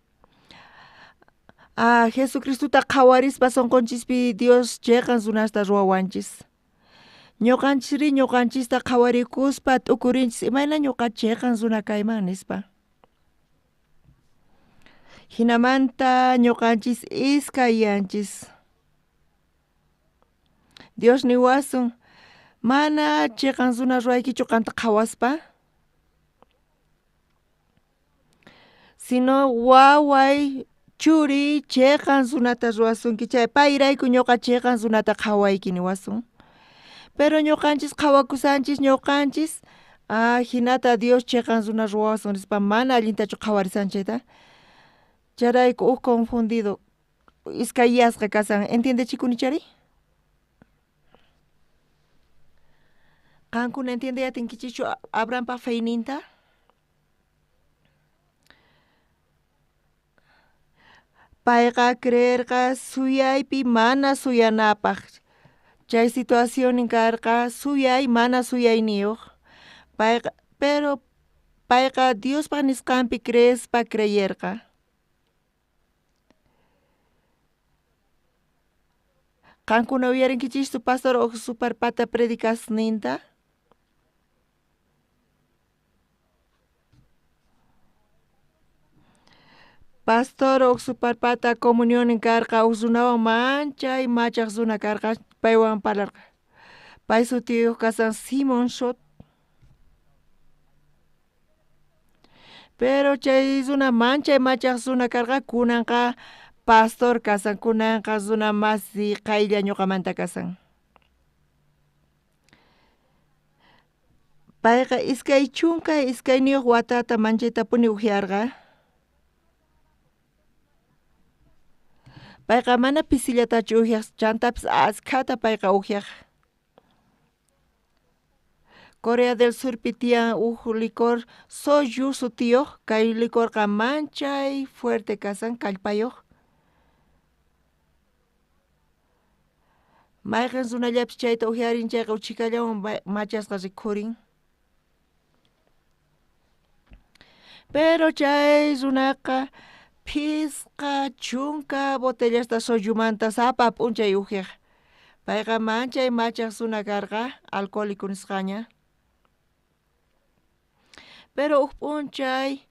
Jesucristota qhawarispa sunqunchispi Dios chiqan runasta ruwawanchis. Ñuqanchisri ñuqanchista qhawarikuspa t'ukurinchis imayna ñuqa chiqan runa kayman nispa. Hinamanta ñuqanchis iskayanchis. Dios niwasun mana chiqan runa ruwaykichu qanta qhawaspa. Sino waway churi chiqan runata ruwasunki chay payrayku ñuqa chiqan runata qhawayki niwasun. Pero ñuqanchis qhawakusanchis ñuqanchis hinata Dios chiqan runa ruwasun nispa mana allintachu qhawarisanchayta. Chayrayku uj confundido iskayasqa kasan. ¿Entiendechikuni chari? Qankuna entiende atinkichikchu Abrahampa feyninta? Payqa creerqa suyaypi mana suyanapaq. Chay situacionin karqa suyay mana suyayniyuq. Payqa pero payqa Diospaq nisqanpi creespa creyerqa. Qankuna uyarinkichikchu pastor uj superpata predicasninta? Pastor Oxuparpata comunionin karqa uj runawan manchay machaq runa karqa paywan parlarqa. Pay sutiyuq kasan Simon Schott. Pero chay runa manchay machaq runa karqa kunanqa pastor kasan kunanqa runa masi qaylla ñuqamanta kasan. Payqa 22 watata manchaytapuni uhyarqa. Payqa mana pisillatachu uhyaq chantapis askhata payqa uhyaq. Corea del Surpi tiyan uj licor soju sutiyuq kay licorqa manchay fuerte kasan kallpayuq. Mayqin runallapis chayta uhyarin chayqa uchhikallawan machasqa rikhurin. Pero chay runaqa 50 botellasta sojumanta sapa p'unchay uhyaq. Payqa manchay machaq runa karqa alcohólico nisqaña. Pero uj p'unchay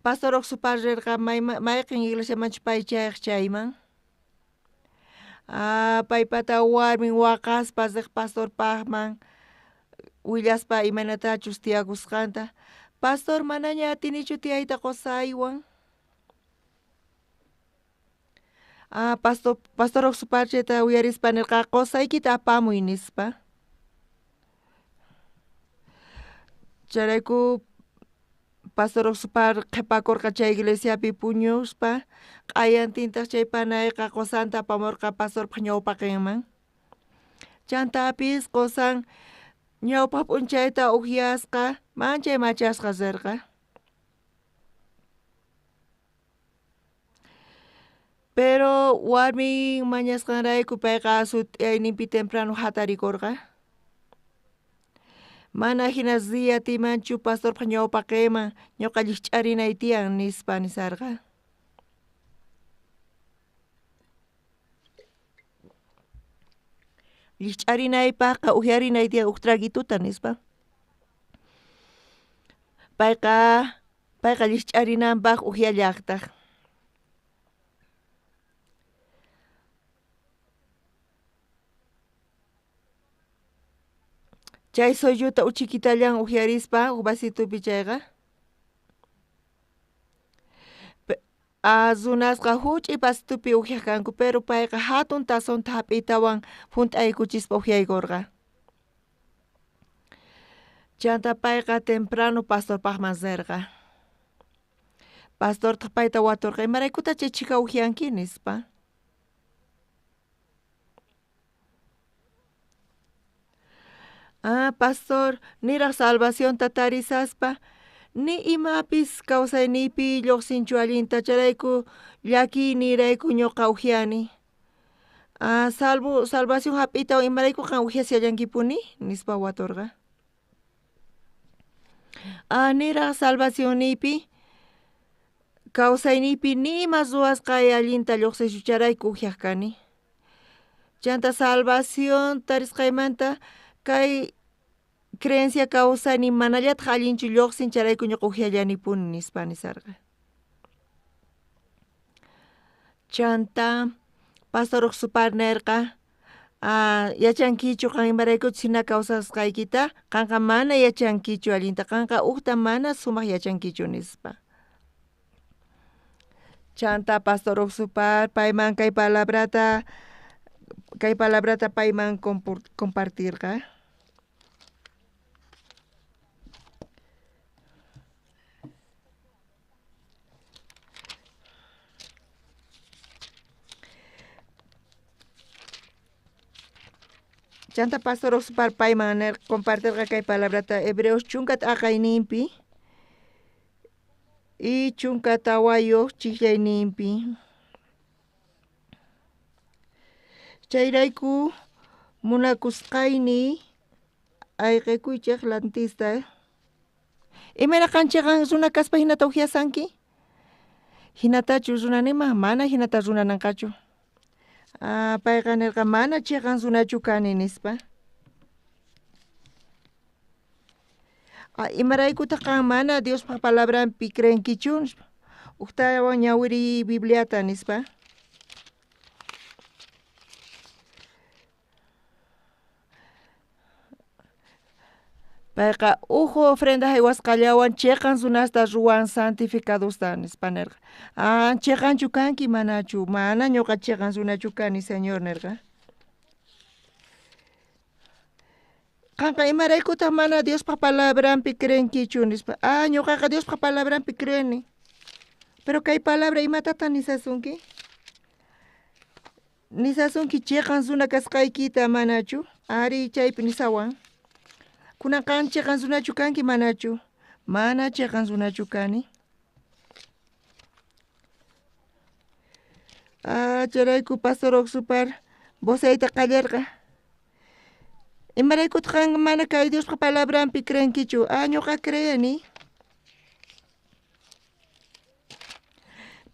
pastor Oxupar rirqa mayqin iglesiamanchu pay chayaq chayman. Paypata warmin waqaspa riq pastorpaqman willaspa imaynatachus tiyakusqanta. Pastor manaña atinichu tiyayta qusaywan. Pastor Oxupar chayta uyarispa nirqa qusaykita apamuy nispa. Chayrayku pastor Oxupar qhipakurqa chay iglesiapi puñuspa q'ayantintaq chay panayqa qusanta apamurqa pastorpaq ñawpaqinman. Chantapis qusan ñawpaq p'unchayta uhyasqa manchay machasqa rirqa. Pero warmin mañasqanrayku payqa sut'iyayninpi temprano hatarikurqa. Mana hina riya atimanchu pastorpaq ñawpaqinman ñuqa llikch'arinay tiyan nispa nisarqa. Llikch'arinaypaqqa uhyarinay tiyan uj traguituta nispa. Payqa llikch'arinanpaq uhyallaqtaq. Chay soyuta uchikitallan uhyarispa uj vasitupi chayqa. Runasqa huch'i vasitupi uhyaq kanku pero payqa hatun tazonta hap'itawan hunt'aykuchispa uhyaykurqa. Chanta payqa temprano pastorpaqman rirqa. Pastortaq payta waturqa imaraykutaq chay chhika uhyanki nispa. Pastor niraq salvacionta tarisaspa ni imapis kawsayniypi lluqsinchu allinta chayrayku llakiynirayku ñuqa uhyani. Salvación hap'iytawan imarayku qan uhyashallankipuni nispa waturqa. Niraq salvacionniypi kawsayniypi ni ima ruwasqay allinta lluqsischu chayrayku uhyaq kani. Chanta salvación tarisqaymanta kay creencia kawsayni manallataq allinchu lluqsin chayrayku ñuqa uhyallanipuni nispa nisarqa. Chanta pastor Oxupar nirqa yachankichu qan imaraykuchus hina kawsasqaykita qanqa mana yachankichu allinta qanqa ujta mana sumaq yachankichu nispa. Chanta pastor Oxupar payman kay palabrata payman compartirqa. Chanta pastor Oxupar payman compartirqa kay palabrata Hebreos 14 y 14 chijllayninpi. Chayrayku munakusqayni ayqikuychej lantista. Imayna qanchiqan runa kaspa hinata uhyasanki? Hinatachu runanima mana hinata runananqachu. Payqa nirqa mana chiqan runachu kani nispa. Imaraykutaq qan mana Diospaq palabranpi creenkichu nispa. Ujtawan ñawiriy Bibliata nispa. Payqa uj ofrenda jaywasqallawan chiqan runasta ruwan santificadosta nispa nerqa. Ah, chiqanchu kanki manachu? Mana ñuqa chiqan runachu kani, Señor nerqa. Qanqa imaraykutaq mana Diospa palabranpi creenkichu nispa. Ah, ñuqaqa Diospa palabranpi creeni. Pero kay palabra imatataq nisasunki? Nisasunki chiqan runa kasqaykita manachu? Ari chaypi nisawan. Kunan qan chiqan runachu kanki manachu? Mana chiqan runachu kani. Ah, chayrayku pastor Oxupar voceyta qallarqa. Imaraykutaq qan mana kay Diospa palabranpi creenkichu? Ah, ñuqa creeni.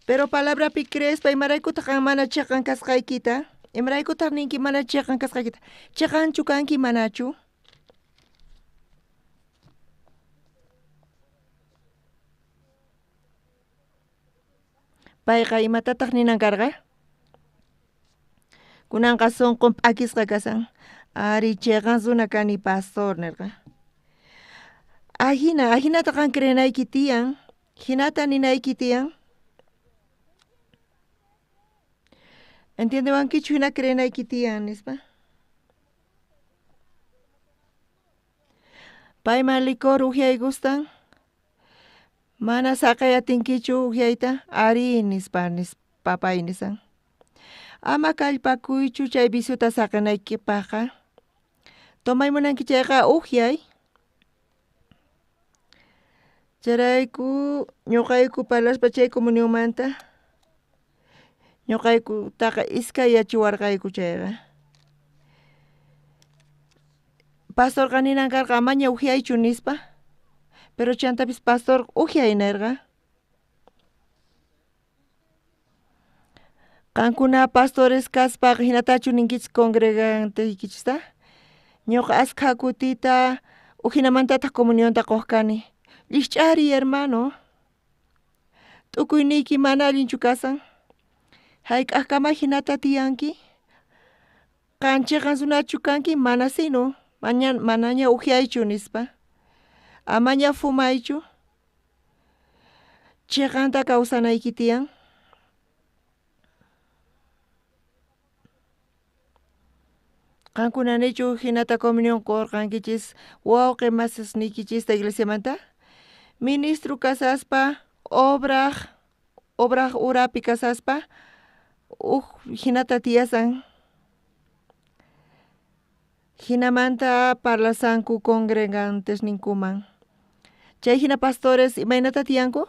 Pero palabrapi creespa imaraykutaq qan mana chiqan kasqaykita? Imaraykutaq ninki mana chiqan kasqaykita? Chiqanchu kanki manachu? Payqa imatataq ninan karqa? Kunanqa sunqun p'akisqa kasan. Ari chiqan runa kani pastor nerqa. Ajina, ajinata qan creenayki tiyan, hinata ninayki tiyan. ¿Entiendewankichu hina creenayki tiyan nispa? Payman licor uhyay gustan? Mana saqay atinkichu uhyayta? Ari nispa papay nisan. Ama kallpakuychu chay viciota saqinaykipaqqa. Tomay munanki chayqa uhyay. Chayrayku ñuqayku parlaspa chay comunionmanta ñuqaykutaqa iskay yachiwarqayku chayqa. Pastorqa ninan karqa amaña uhyaychu nispa. Pero chantapis pastor uhyay nerqa. Qankuna pastores kaspaqa hinatachu ninkichis congreganteykichista? Ñuqa askha kutita ujinamantataq comunionta quq kani. Llikch'ariy hermano. T'ukuyniyki mana allinchu kasan. Hayk'aqkama hinata tiyanki? Qan chiqan runachu kanki? Mana sino. Manaña uhyaychu nispa. Amaña fumaychu. Chiqanta kawsanayki tiyan. Qankuna nichu hinata comunión qurqankichis wawqi masisniykichista iglesiamanta? Ministro kasaspa obraj urapi kasaspa uj hinata tiyasan. Hinamanta parlasanku congregantesninkuman. Chay hina pastores imaynata tiyanku?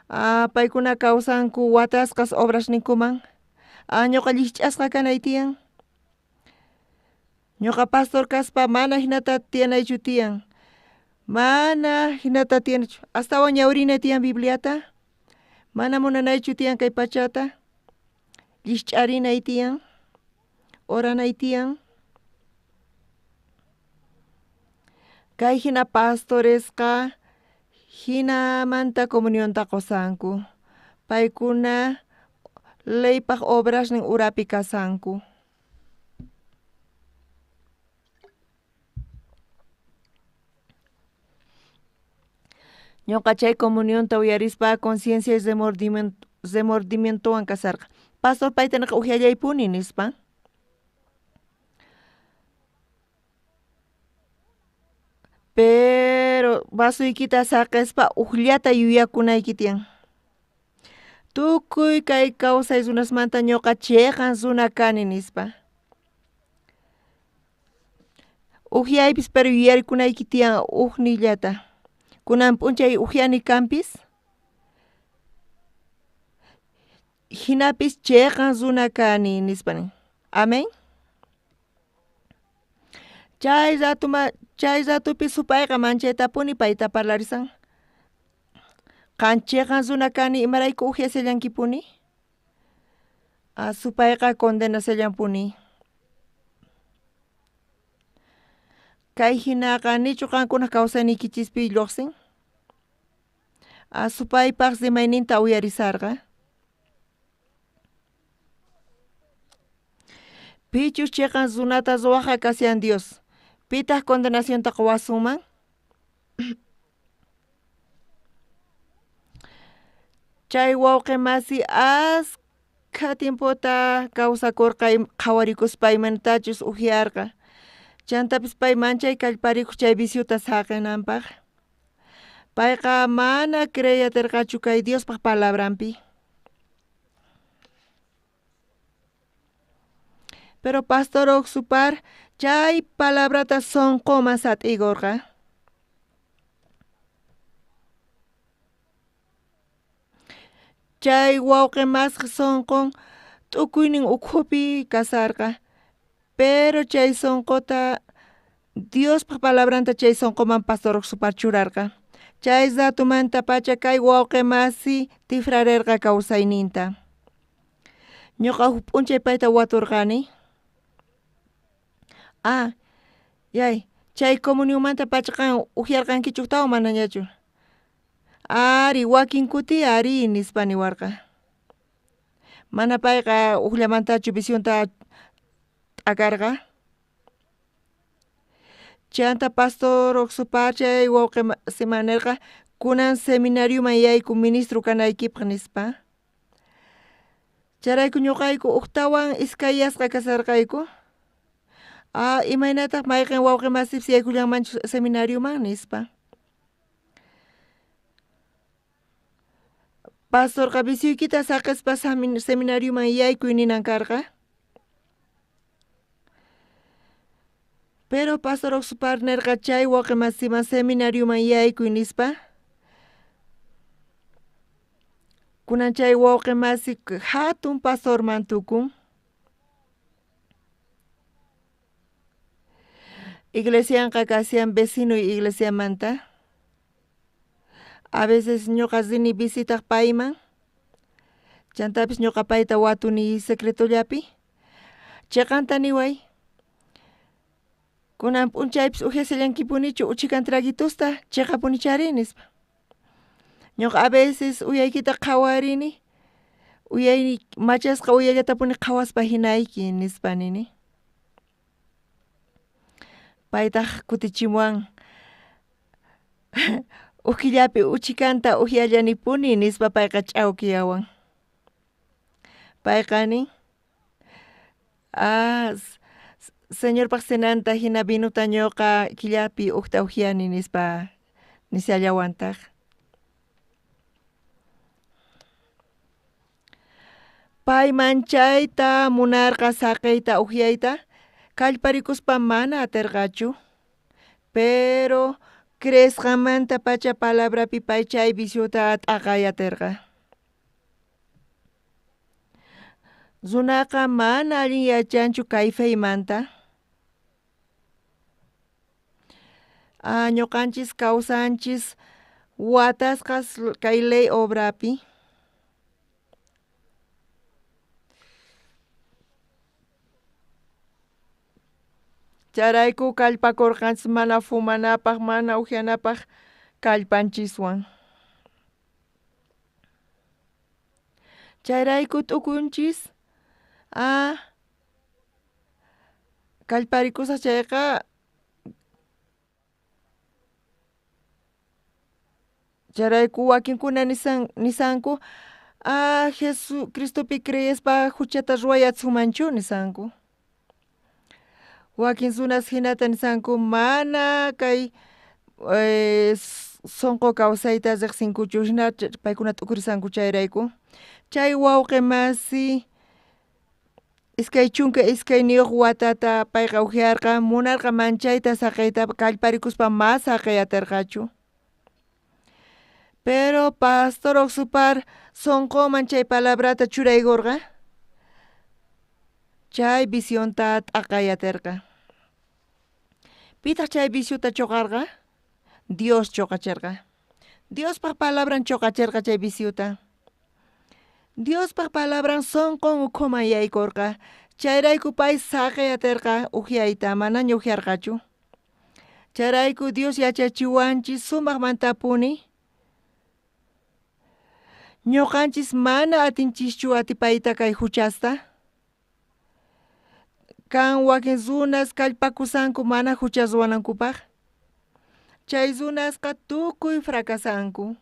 Ah, paykuna kawsanku watasqas obrasninkuman. Ah, ñuqa llikch'asqa kanay tiyan. Ñuqa pastor kaspa mana hinata tiyanaychu tiyan. Mana hinata tiyanachu. Astawan ñawrinay tiyan Bibliata. Mana munanaychu tiyan kay pachata. Llikch'arinay tiyan. Oranay tiyan. Kay hina pastoresqa hinamanta comunionta qusanku. Paykuna leypaq obrasnin urapi kasanku. Ñuqa chay comunionta uyarispa conciencia y remordimientowan kasarqa. Pastor payta nerqa uhyallaypuni nispa. Pero vasuykita saqespa ujllata yuyakunayki tiyan. Tukuy kay kawsay runasmanta ñuqa chiqan runa kani nispa. Uhyaypis pero yuyarikunayki tiyan ujnillata. Kunan p'unchay uhyani kanpis. Hinapis chiqan runa kani nispa nin. Amén. Chay ratupi supayqa manchaytapuni payta parlarisan. Qan chiqan runa kani imarayku uhyashallankipuni? Ah, supayqa condenasellanpuni. Kay hinaqa nichu qankunaq kawsayniykichispi lluqsin? Supaypaj rimayninta uyarisarqa. Pichus chiqan runata ruwajqa kashan Dios. Pitaq condenacionta qowasunman? Chay wawqi masi askha tiempota kawsakurqa qhawarikuspa imaynatachus uhyarqa. Chantapis pay manchay kallparikuq chay viciota saqinanpaq. Payqa mana creeyatirqachu kay Diospaq palabranpi. Pero pastor Oxupar chay palabrata sonqoman sat'ikurqa. Chay wawqi masqa sonqon t'ukuynin ukhupi kasarqa. Pero chay sonqota Diospaq palabranta chay sonqoman pastor Oxupar churarqa. Chay ratumantapacha kay wawqi masi tifrarerqa kawsayninta. Ñuqa huk p'unchay payta waturqani. Ah, yay, chay comunionmanta pacha qan uhyarqankichu ujtawan manañachu. Ari, wakin kuti ari nispa niwarqa. Mana payqa ujllamantachu visionta t'akarqa. Chanta pastor Oxupar chay wawqi masiman nirqa kunan seminarioman yayku ministro kanaykipaq nispa. Chayrayku ñuqayku ujtawan iskayyasqa kasarqayku. Ah, imaynataq mayqin wawqi masipis yaykullanmanchu seminarioman nispa. Pastorqa vicioykita saqispa seminarioman yaykuy ninan karqa. Pero pastor Oxupar nirqa chay wawqi masiman seminarioman yaykuy nispa. Kunan chay wawqi masi hatun pastorman tukun. Iglesianqa kashan vecinoy iglesiamanta. A veces ñuqa rini visitaq payman. Chantapis ñuqa payta watuni secretollapi. Chiqanta niway. Kunan p'unchaypis uhyashallankipunichu uchikan traguitosta chiqapunichari nispa. Ñuqa a veces uyaykita qhawarini. Uyay machasqa uyallatapuni qhawaspa hinayki nispa nini. Paytaq kutichimuwan uj killapi uchikanta uhyallanipuni nispa payqa ch'awkiyawan. Payqa nin ah, Señorpaq cenanta hina vinuta ñuqa killapi ujta uhyani nispa nishallawantaq. Pay manchayta munarqa saqiyta uhyayta kallparikuspa mana atirqachu. Pero creesqanmantapacha palabrapi pay chay viciota t'aqay atirqa. Runaqa mana allin yachanchu kay feymanta. Ah, ñuqanchis kawsanchis watasqas kay ley obrapi. Chayrayku kallpakurqanchis mana fumanapaq, mana uhyanapaq kallpanchiswan. Chayrayku t'ukunchis ah, kallparikusaq chayqa chayrayku wakinkuna nisanku ah, Jesucristopi creespa huchata ruway atisunmanchu nisanku. Wakin runas hinata nisanku mana kay sonqo kawsayta riqsinkuchu hina paykuna t'ukurisanku chayrayku. Chay wawqi masi 22 watata payqa uhyarqa munarqa manchayta saqiyta kallparikuspa ma saqey atirqachu. Pero pastor Oxupar sonqoman chay palabrata churaykurqa. Chay visionta t'aqay atirqa. Pitaq chay viciota choqarqa? Dios choqacherqa. Diospaq palabran choqacherqa chay viciota. Diospaq palabran sonqon ukhuman yaykurqa. Chayrayku pay saqey atirqa uhyayta manaña uhyarqachu. Chayrayku Dios yachachiwanchis sumaqmantapuni. Ñuqanchis mana atinchischu atipayta kay huchasta. Kan wakin runas kallpakusanku mana hucha ruwanankupaq. Chay runasqa tukuy fracasanku.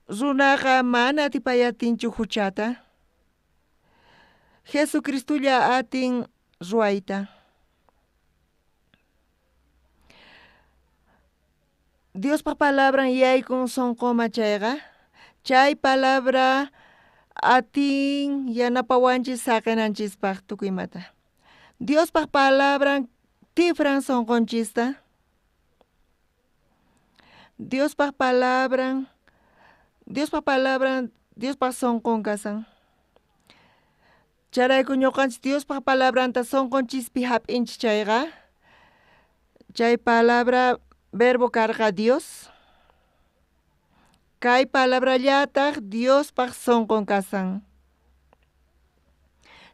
Runaqa mana atipay atinchu huchata. Jesucristolla atin ruwayta. Diospa palabran yaykun sunquma chayqa, chay palabra atin yanapawanchis saqinanchispaq tukuy imata. Diospa palabran tifran sunqunchista. Diospa palabran, Diospa palabran, Diospa sunqun kasan. Chayrayku ñuqanchis Diospa palabranta sunqunchispi hap'inchis chayqa, chay palabra verbo karqa Dios. Kay palabrallataq Diospaq sunqun kasan.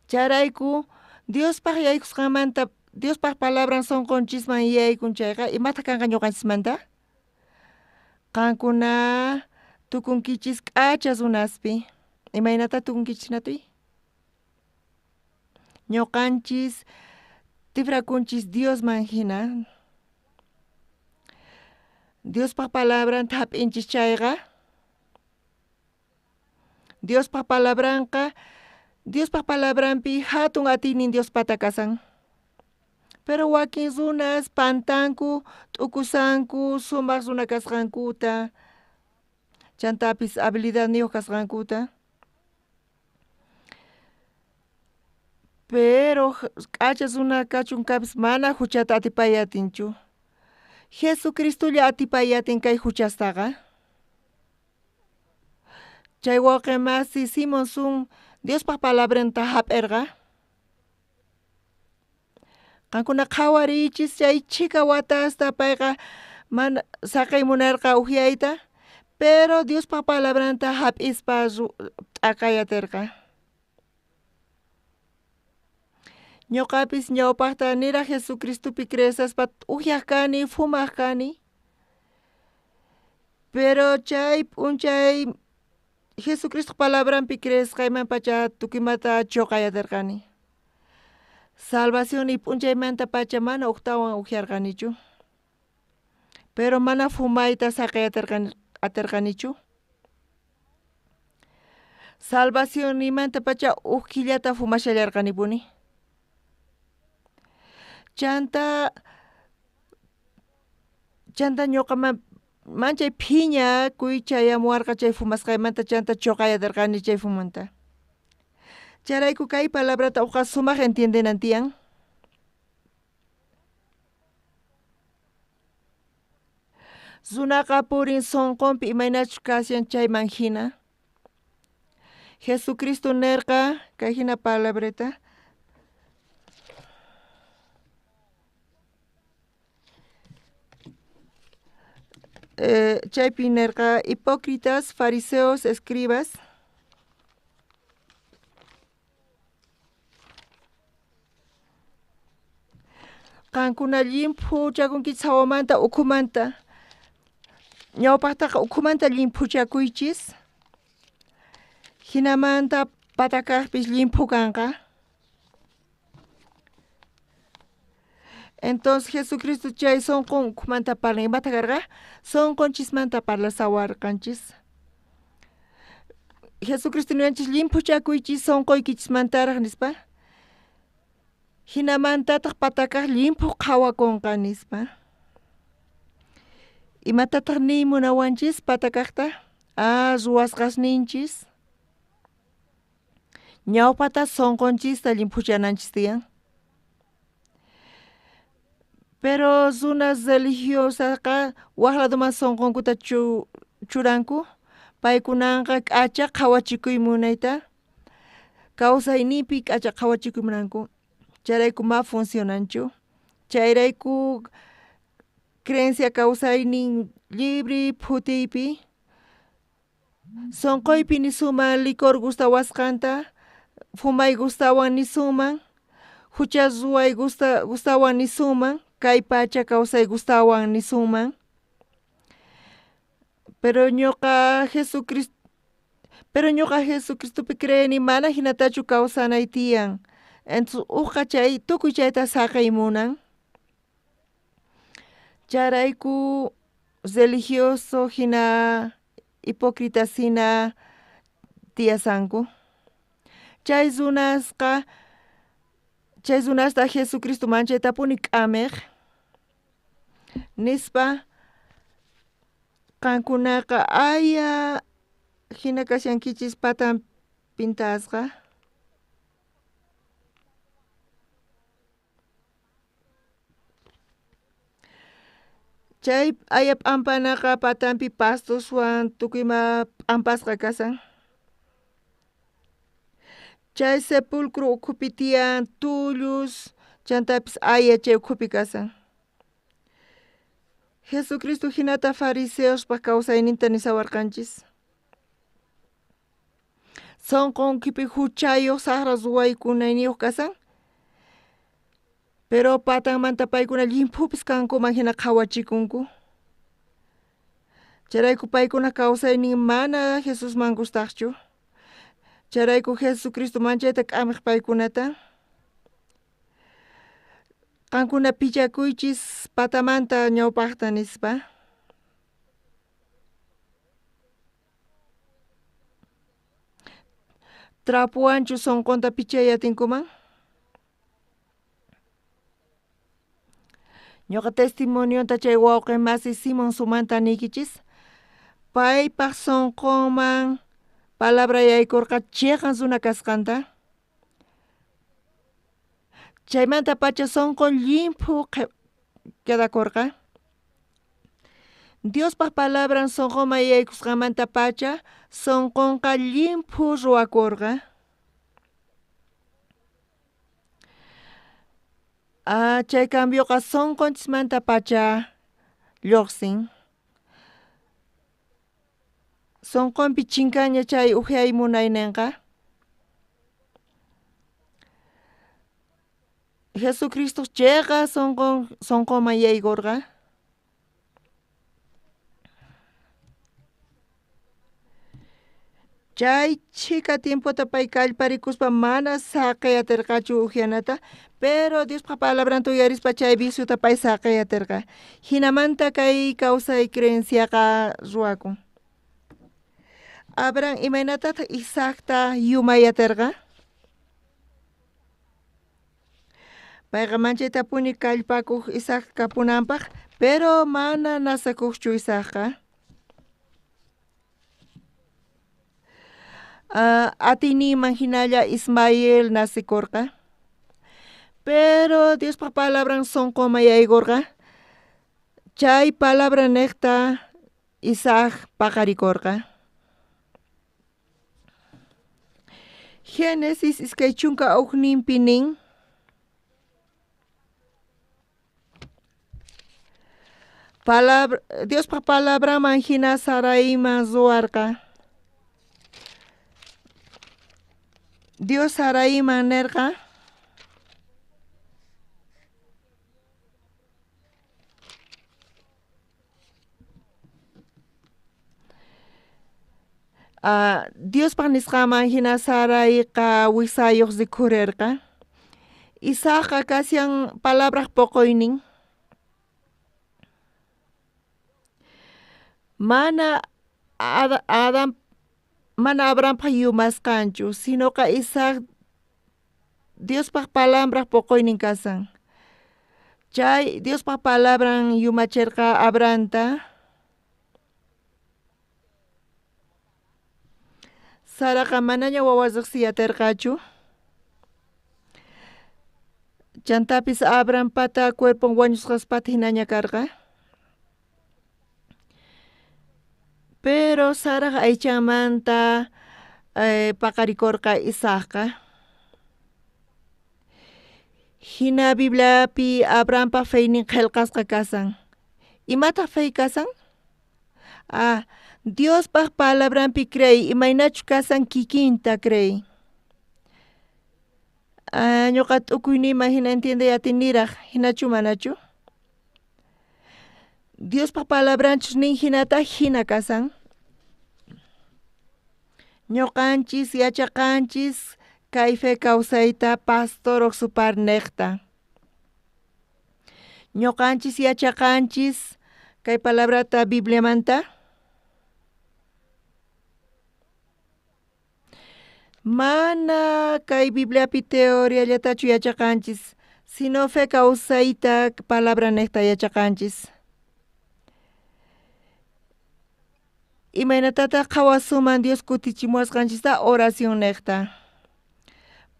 Chayrayku Diospaq yaykusqanmanta Diospaq palabran sunqunchisman yaykun chayqa, imataq kanqa ñuqanchismanta? Qankuna tukunkichis k'acha runaspi. Imaynata tukunkichis natuy? Ñuqanchis tifrakunchis Diosman hina. Diospaq palabranta hap'inchis chayqa, Diospaq palabranqa, Diospaq palabranpi hatun atiynin Diospata kasan. Pero wakin runas pantanku, t'ukusanku, sumaq runa kasqankuta, chantapis habilidadniyuq kasqankuta. Pero k'acha runa kachunkapis mana huchata atipay atinchu. Jesucristolla atipay atin kay huchastaqa. Chay wawqi masi Simon Sun Diospaq palabranta hap'irqa. Qankuna qhawariychis chay chhika watasta payqa mana saqey munarqa ukyayta, pero Diospaq palabranta hap'ispa t'aqay atirqa. Ñuqapis ñawpaqta niraq Jesucristopi creesaspa ukyaq kani, fumaq kani. Pero chay p'unchay Jesucristo palabranpi creesqayman pacha tukuymata chuqay atirqani. Salvación y p'unchaymanta pacha mana uktawan ukyarqanichu. Pero mana fumayta saqey atirqanichu. Salvación nimanta pacha uj killata fumashallarqanipuni. Chanta chanta ñuqaman manchay phiñakuy chayamuwarqa chay fumasqaymanta chanta chuqay atirqani chay fumanta. Chayrayku kay palabrata uqa sumaq entiendenan tiyan. Runaqa purin sunqunpi imaynachus kashan chayman hina. Jesucristo nerqa kay hina palabrata. Chaypi nerqa hipócritas, fariseos, escribas. Qankuna llimphuchakunkichis hawamanta ukhumanta. Ñawpaqtaqa ukhumanta llimphuchakuychis. Hinamanta patakaqpis llimphu kanqa. Entonces Jesucristo chay sunqun ukhumanta parlan. Imata karqa? Sunqunchismanta parlasawarqanchis. Jesucristo niwanchis llimphuchakuychis sunquykichismantaraq nispa. Hinamantataq patakaq llimphu qhawakunqa nispa. Imatataq niy munawanchis patakaqta? Ah, ruwasqasninchis. Ñawpata sunqunchista llimphuchananchis tiyan. Pero runas religiosaqa waq ladoman sunqunkuta churanku, paykunanqa k'acha qhawachikuy munayta, kawsayninpi k'acha qhawachikuy munanku. Chayrayku ma funcionanchu. Chayrayku creencia kawsaynin libre phutiypi, sunquypi nisuman licor gustawasqanta, fumay gustawan nisuman, hucha ruway gustawan nisuman, kay pacha kawsay gustawan nisuman. Pero ñuqa Jesucristo pero ñuqa Jesucristopi creeni mana hinatachu kawsanay tiyan. Entonces uqa chay tukuy chayta saqey munan. Chayrayku religioso hina hipócritas hina tiyasanku. Chay runasqa chay runasta Jesucristo manchaytapuni k'ameq nispa qankunaqa aya hina kashankichis patan pintasqa. Chay aya p'ampanaqa patanpi pastoswan tukuy ima p'ampasqa kashan. Chay sepulcro ukhupi tiyan tullus chantapis aya chay ukhupi kashan. Jesucristo hinata fariseospaj kawsayninta nisawarqanchis. Sunqunkipi huchayuq saqra ruwaykunayniyuq kashan. Pero patanmanta paykuna llimphupis kankuman hina qhawachikunku. Chayrayku paykuna kawsaynin mana Jesusman gustaqchu. Chayrayku Jesucristo manchayta k'amiq paykunata. Qankuna pichakuychis patamanta ñawpaqta nispa. Trapuwanchu sunqunta pichay atinkuman? Ñuqa testimonionta chay wawqi masi Simon sumanta niykichis. Paypaq sunqunman palabra yaykurqa chiqan runa kasqanta. Chaymanta pacha sunqun llimphu quedakurqa. Diospaq palabran sunqunman yaykusqanmanta pacha sunqunqa llimphu ruwakurqa. Chay cambioqa sunqunchismanta pacha lluqsin. Sunqunpi chinkaña chay uhyay munayninqa. Jesucristo chiqa sunqunman yaykurqa. Chay chhika tiempota pay kallparikuspa mana saqey atirqachu uhyanata, pero Diospaq palabranta uyarispa chay viciota pay saqey atirqa. Hinamanta kay kawsay creenciaqa ruwakun. Abraham imaynatataq Isaacta yumay atirqa? Payqa manchaytapuni kallpakuq Isaac kapunanpaq, pero mana nasakuqchu Isaacqa. Atiyninman hinalla Ismael nasikurqa. Pero Diospaq palabran sunqunman yaykurqa. Chay palabra niqta Isaac paqarikurqa. Génesis 21 nin. Palabra, Diospaq palabraman hina Saraiman ruwarqa. Dios Saraiman nerqa. Diospaq nisqanman hina Saraiqa wisayuq rikhurirqa. Isaacqa kashan palabraq poqoynin. Mana Adam mana Abrahampaq yumasqanchu, sinoqa Isaac Diospaq palabraq poqoynin kashan. Chay Diospaq palabran yumachirqa Abrahamta. Saraqa manaña wawa riqsiy atirqachu. Chantapis Abrahampata cuerpon wañusqaspata hinaña karqa. Pero Saraq aychanmanta paqarikurqa Isaacqa. Hina Bibliapi Abrahampaq feynin qillqasqa kashan. Imataq fey kashan? Diospaq palabranpi creey, imaynachu kashan kikinta creey. Ñuqa t'ukuyniyman hina entiendey atiniraq, hinachu manachu? Diospaj palabranchus nin hinata hina kasan. Ñuqanchis yachaqanchis kay fe kawsayta pastor Oxupar niqta. Ñuqanchis yachaqanchis kay palabrata Bibliamanta. Mana kay Bibliapi teoriallatachu yachaqanchis, sino fe kawsayta palabra niqta yachaqanchis. Imaynatataq qhawasuman Dios kutichimuwasqanchista oración niqta.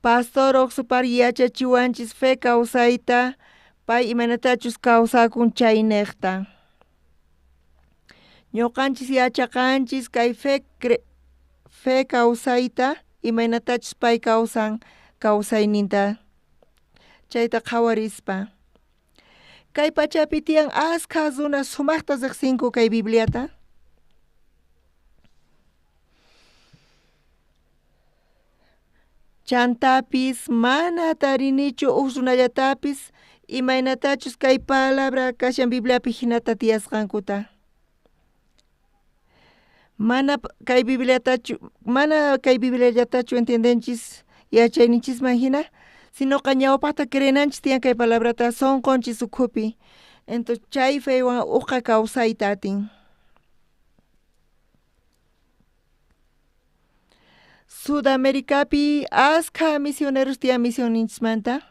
Pastor Oxupar yachachiwanchis fe kawsayta pay imaynatachus kawsakun chay niqta. Ñuqanchis yachaqanchis kay fe kawsayta imaynatachus pay kawsan kawsayninta chayta qhawarispa. Kay pachapi tiyan askha runa sumaqta riqsinku kay Bibliata. Chantapis mana tarinichu uj runallatapis imaynatachus kay palabra kashan Bibliapi hinata tiyasqankuta. Mana kay Bibliatachu, mana kay Bibliallatachu entiendenchis yachayninchisman hina, sinoqa ñawpaqta creenanchis tiyan kay palabrata sunqunchis ukhupi. Entonces chay feywan uqa kawsayta atin. Sudamericapi askha misioneros tiyan misionninchismanta.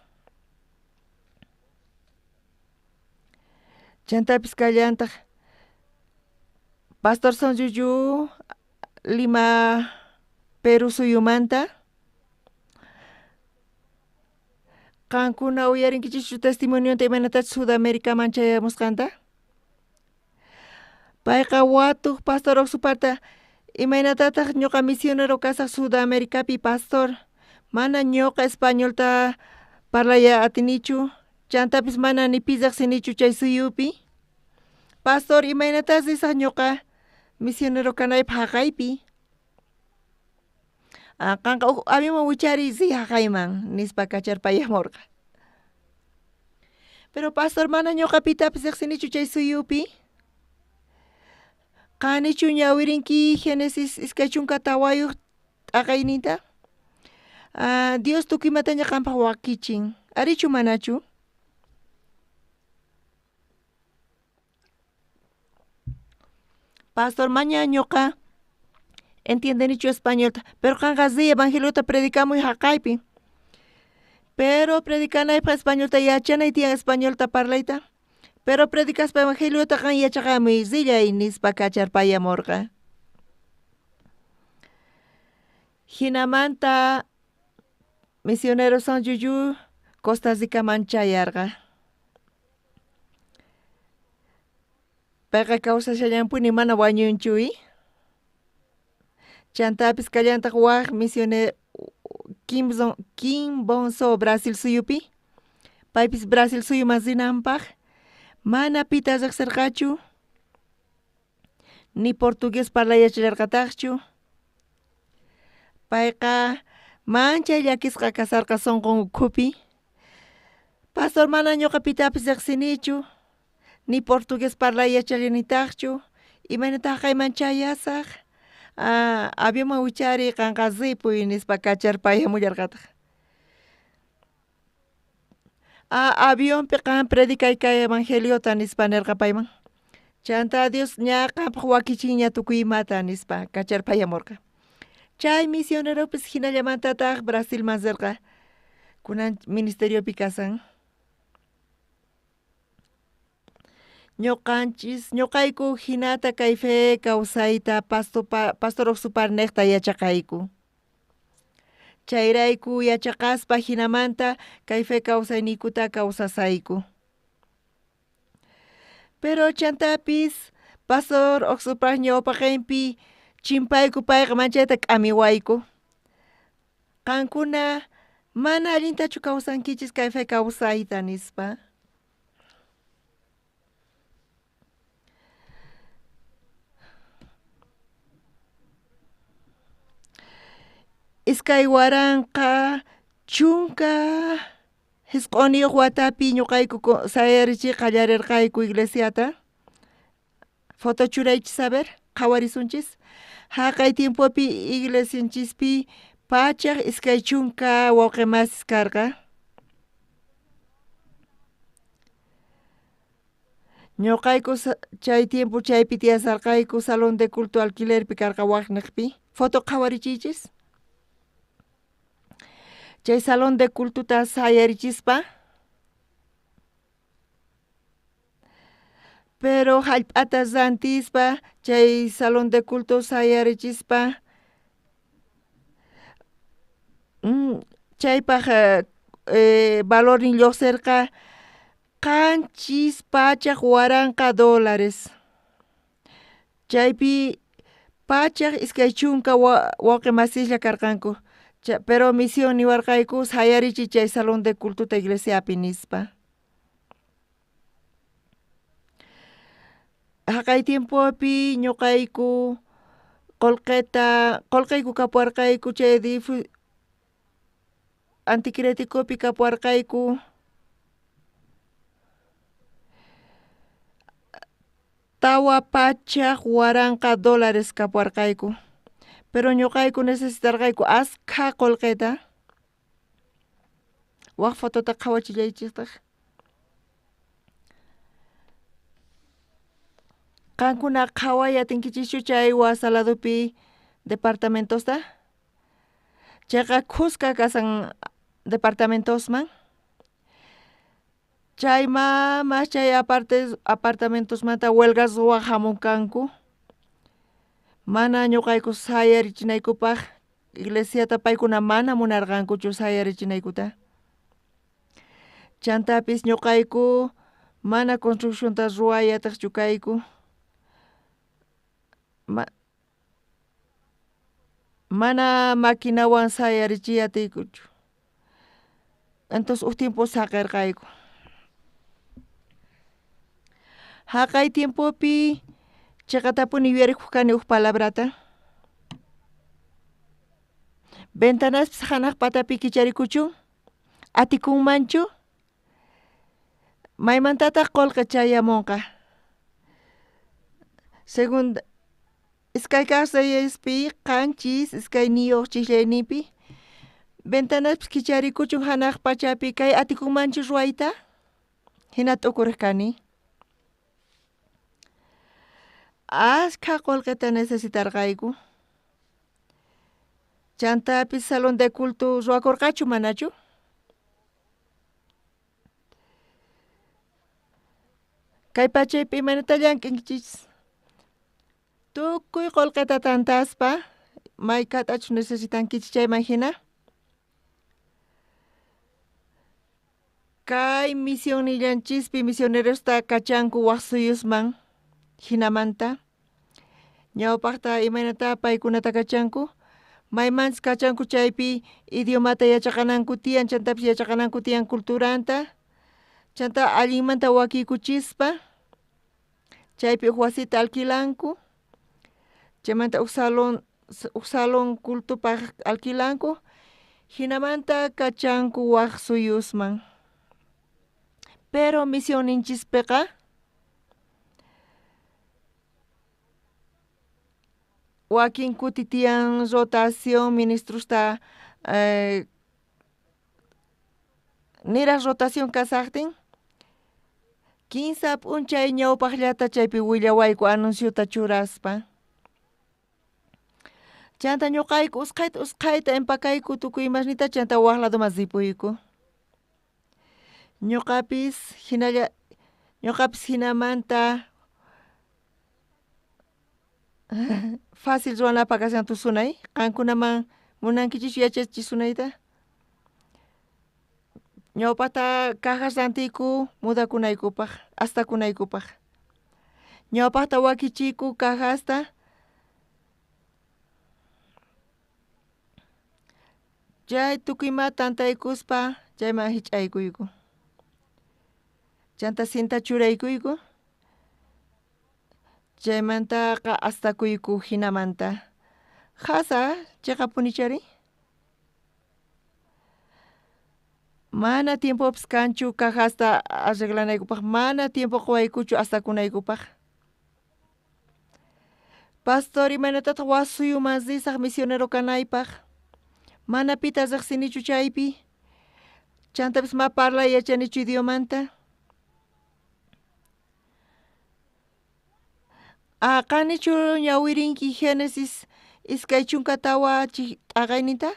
Chantapis kallantaq Pastor Sonjuyu Lima Perú suyumanta. Qankuna uyarinkichikchu testimonionta imaynatachus Sudamericaman chayamusqanta? Payqa watuq Pastor Oxuparta imaynatataq ñuqa misionero kasaq Sudamericapi pastor, mana ñuqa españolta parlaya atinichu, chantapis mana ni pi riqsinichu chay suyupi. Pastor imaynatas risaq ñuqa misionero kanaypaq haqaypi. Qanqa uj avionman wichariy riy haqayman nispa kacharpayamurqa. Pero pastor mana ñuqa pitapis riqsinichu chay suyupi. Qanichu ñawirinki Génesis 24 t'aqayninta? Dios tukuy imataña qampaq wakichin. Arichu manachu? Pastor maña ñuqa entiendenichu españolta, pero qanqa riy evangeliota predicamuy haqaypi. Pero predicanaypaq españolta yachanay tiyan españolta parlayta. Pero predicaspa evangeliota qan yachaqamuy rillay nispa kacharpayamurqa. Hinamanta misionero San Yuyu Costa Ricaman chayarqa. Payqa kawsashallanpuni mana wañunchu. Chantapis kallantaq waq misionero Kim Bonzo Brasil suyupi. Paypis Brasil suyuman rinanpaq mana pita riqsirqachu, ni portugués parlayachallarqataqchu. Payqa manchay llakisqa kasarqa sunqun ukhupi. Pastor mana ñuqa pitapis riqsinichu, ni portugués parlayachallanitaqchu, imaynataq haqayman chayasaq. Avionman wichariy qanqa ripuy nispa kacharpayamullarqataq. Avionpi qan predicay kay evangeliota nispa nirqa payman. Chanta Dios ña qampaq wakichinña tukuy imata nispa kacharpayamurqa. Chay misioneropis hinallamantataq Brasilman rirqa. Kunan ministeriopi kasan. Ñuqanchis ñuqayku hinata kay fe kawsayta pastor Oxupar niqta yachaqayku. Chayrayku yachaqaspa hinamanta kay fe kawsayniykuta kawsasayku. Pero chantapis pastor Oxupar ñawpaqinpi chimpayku payqa manchayta k'amiwayku. Qankuna mana allintachu kawsankichis kay fe kawsayta nispa. Iskay waranqa chunka hisq'uniyuq watapi ñuqayku sayarichiy qallarirqayku iglesiata. Foto churaychis a ver, qhawarisunchis. Haqay tiempopi iglesianchispi 120 wawqi masis karqa. Ñuqayku chay tiempo chaypi tiyasarqayku salón de culto alquilerpi karqa waqniqpi. Foto qhawarichiychis. Chay salón de cultuta sayarichispa pero hallp'ata rantispa chay salón de culto sayarichispa chaypaj valornin lluqsirqa 700,000 dólares. Chaypi 120 wawqi masislla karqanku. Pero misión niwarqayku sayarichiy chay salón de cultuta iglesiapi nispa. Haqay tiempopi ñuqayku qolqeyku kapuwarqayku chay anticréticopi kapuwarqayku 400,000 dólares kapuwarqayku. Pero ñuqayku necesitarqayku askha qolqeta. Waq fotota qhawachillaychistaq. Qankuna qhaway atinkichischu chay wasa ladopi departamentosta? Chayqa khuska kasan departamentosman. Chay mamas chay apartamentosmanta huelgas ruwaq hamunkanku. Mana ñuqayku sayarichinaykupaq iglesiata paykuna mana munarqankuchu sayarichinaykuta. Chantapis ñuqayku mana construccionta ruway atiqchu kayku. Mana maquinawan sayarichiy atiykuchu. Entonces uj tiempo saqirqayku. Haqay tiempopi chiqatapuni yuyarikuq kani uj palabrata. Ventanaspis hanaq patapi kicharikuchun, atikunmanchu? Maymantataq qolqe chayamunqa? Segunda iskay kaq Reyespi 7 2 chiqllayninpi ventanaspis kicharikuchun hanaq pachapi kay atikunmanchu ruwayta? Hina t'ukuriq kani. Askha qolqeta necesitarqayku. Chantapis salón de culto ruwakurqachu manachu? Kay pachaypi imaynata llank'ankichis? Tukuy qolqeta tantaspa maykatachus necesitankichis chayman hina. Kay misionnillanchispi misionerosta kachanku waq suyusman hinamanta. Ñawpaqta imaynata paykunata kachanku? Maymanchus kachanku chaypi idiomata yachaqananku tiyan, chantapis yachaqananku tiyan culturanta. Chanta allinmanta wakiykuchispa chaypi uj wasita alquilanku. Chaymanta uj salón cultupaq alquilanku. Hinamanta kachanku waq suyusman. Pero misionninchispiqa wakin kuti tiyan rotación ministrusta niraq rotación kasaqtin 15 p'unchay ñawpaqllata chaypi willawayku anunciota churaspa. Chanta ñuqayku usqhayta empakayku tukuy imasnita chanta waq ladoman ripuyku. Ñuqapis hinamanta fácil ruwanapaq kashan tusunay. Qankunaman munankichischu yachachisunayta? Ñawpaqta cajas rantiyku mudakunaykupaq, astakunaykupaq. Ñawpaqta wakichiyku cajasta. Chay tukuy ima tantaykuspa chayman hich'aykuyku. Chanta cinta churaykuyku. Chaymantaqa astakuyku hinamanta. Qhasa chiqapunichari? Mana tiempopis kanchu cajasta arreglanaykupaq, mana tiempo quwaykuchu astakunaykupaq. Pastor, imaynatataq wasuyuman risaq misionero kanaypaq? Mana pita riqsinichu chaypi. Chantapis ma parlay yachanichu idiomanta. Qanichu ñawirinki Génesis 24 t'aqayninta?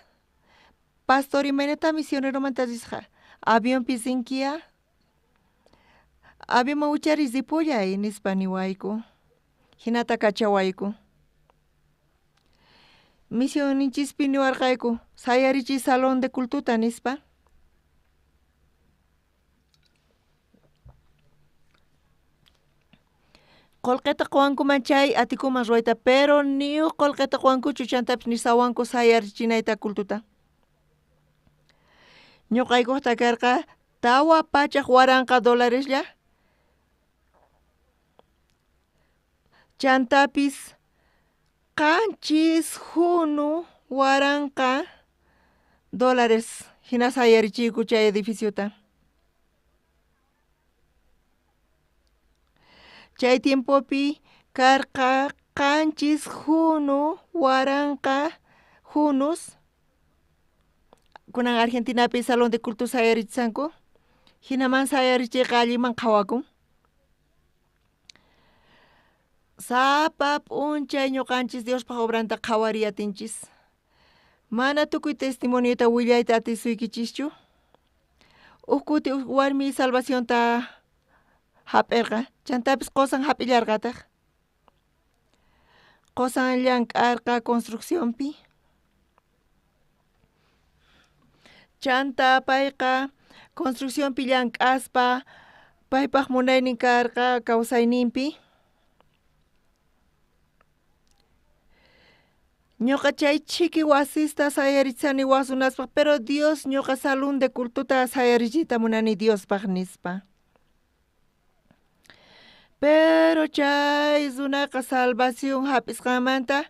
Pastor, imaynata misioneromanta risqa? Avionpi rinkiya? Avionman wichari ripullay nispa niwayku. Hinata kachawayku. Misionninchispi niwarqayku sayarichiy salón de cultuta nispa. Qullqita quwankuman chay atikuman ruwayta, pero ni uj qullqita quwankuchu chantapis nisawanku sayarichinayta cultuta. Ñuqaykuqta karqa 400,000 dólareslla. Chantapis 7,000 dólares hina sayarichiyku chay edificiota. Chay tiempopi karqa 7,000 junus. Kunan Argentinapi salón de culto sayarichanku. Hinaman sayarichiyqa alliman qhawakun. Sapa p'unchay ñuqanchis Diospaq obranta qhawariyatinchis. Mana tukuy testimoniota willayta atisuykichischu. Uj kuti uj warmi salvacionta hap'irqa, chantapis qusan hap'illarqataq. Qusan llank'arqa construccionpi. Chanta payqa construccionpi llank'aspa paypaq munaynin karqa kawsayninpi. Ñuqa chay chiki wasista sayarichani wasunaspaq, pero Dios ñuqa salón de cultuta sayarichiyta munani Diospaq nispa. Pero chay runaqa salvación hap'isqanmanta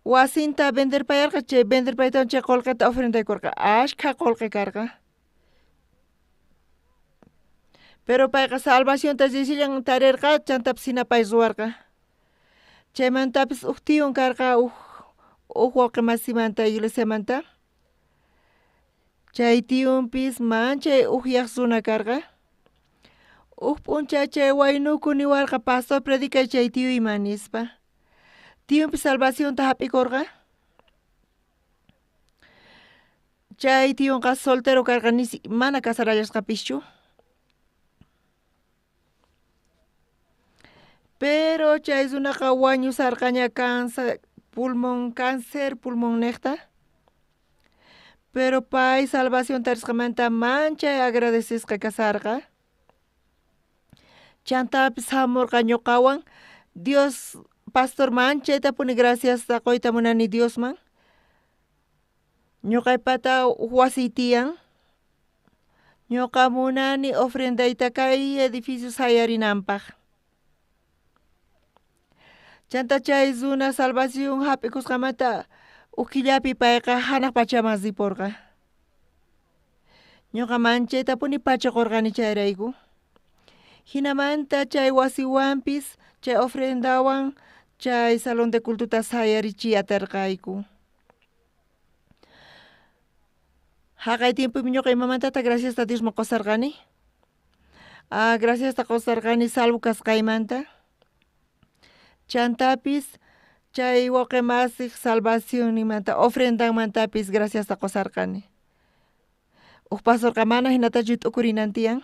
wasinta venderpayarqa, chay venderpaytawan chay qullqita ofrendaykurqa, ashkha qullqi karqa. Pero payqa salvacionta risillan tarirqa, chantapis hina pay ruwarqa. Chaymantapis uj tiyun karqa uj wawqi masimanta iglesiamanta. Chay tiyunpis manchay ujyaq runa karqa. Uj p'unchay chay waynuku niwarqa pastor predicay chay tiyuyman nispa. Tiyunpis salvacionta hap'ikurqa. Chay tiyunqa soltero karqa mana casarallasqapischu. Pero chay runaqa wañusarqaña cáncer pulmonniqta. Pero pay salvación tarisqamanta manchay agradecesqa kasarqa. Chantapis hamurqa ñuqawan Dios pastor manchaytapuni graciasta quyta munani Diosman. Ñuqaypata wasiy tiyan. Ñuqa munani ofrendayta kay edificio sayarinanpaq. Chanta chay runa salvación hap'ikusqamanta uj killapi payqa hanaq pachaman ripurqa. Ñuqa manchaytapuni pachaqurqani chayrayku. Hinamanta chay wasiwanpis chay ofrendawan chay salón de cultuta sayarichiy atarqayku. Haqay tiempopi ñuqa imamantata graciasta Diosman qusarqani. Graciasta qusarqani salvo kasqaymanta. Chantapis chay wawqi masiq salvacionninmanta ofrendanmantapis graciasta qusarqani. Uj pastorqa mana hinatachu t'ukurinan tiyan.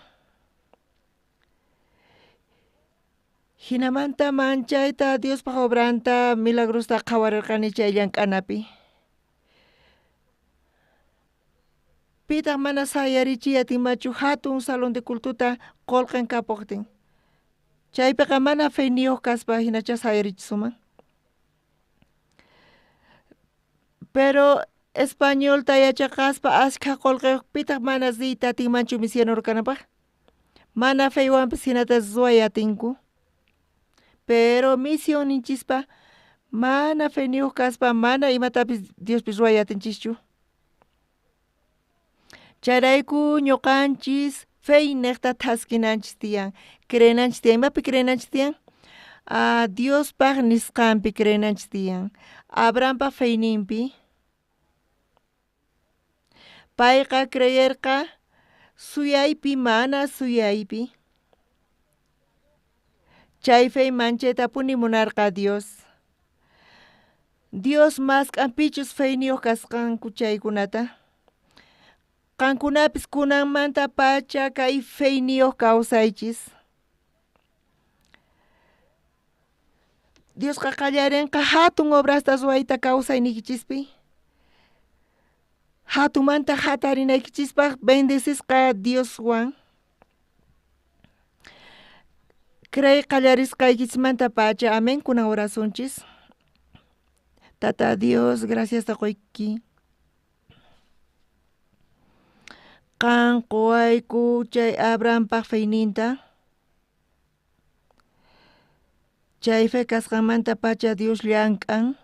Hinamanta manchayta Diospaq obranta milagrosta qhawarirqani chay llank'anapi. Pitaq mana sayarichiy atinmachu hatun salón de cultuta qullqin kapuqtin. Chaypiqa mana feyniyuq kaspa hinacha sayarichisuman. Pero españolta yachaqaspa ashkha qullqiyuq pitaq mana riyta atinmanchu misionero kanapaq. Mana feywanpis hinata ruway atinku. Pero misionninchispa mana feyniyuq kaspa mana imatapis Diospis ruway atinchischu. Chayrayku ñuqanchis feyniqta thaskinanchis tiyan, creenanchis tiyan. Imapi creenanchis tiyan? Diospaj nisqanpi creenanchis tiyan. Abrahampa feyninpi. Payqa creerqa suyaypi mana suyaypi. Chay fey manchaytapuni munarqa Dios. Dios mask'anpichus feyniyuq kasqanku chaykunata. Qankunapis kunanmanta pacha kay feyniyuq kawsaychis. Diosqa qallarinqa hatun obrasta ruwayta kawsayniykichispi. Hatunmanta hatarinaykichispaq bendecisqa Dioswan. Creey qallarisqaykichismanta pacha, amén, kunan orasunchis. Tata Dios, gracias qoyki. Qan qowayku chay Abrahampaj feyninta. Chay fe kasqanmanta pacha Dios llank'an.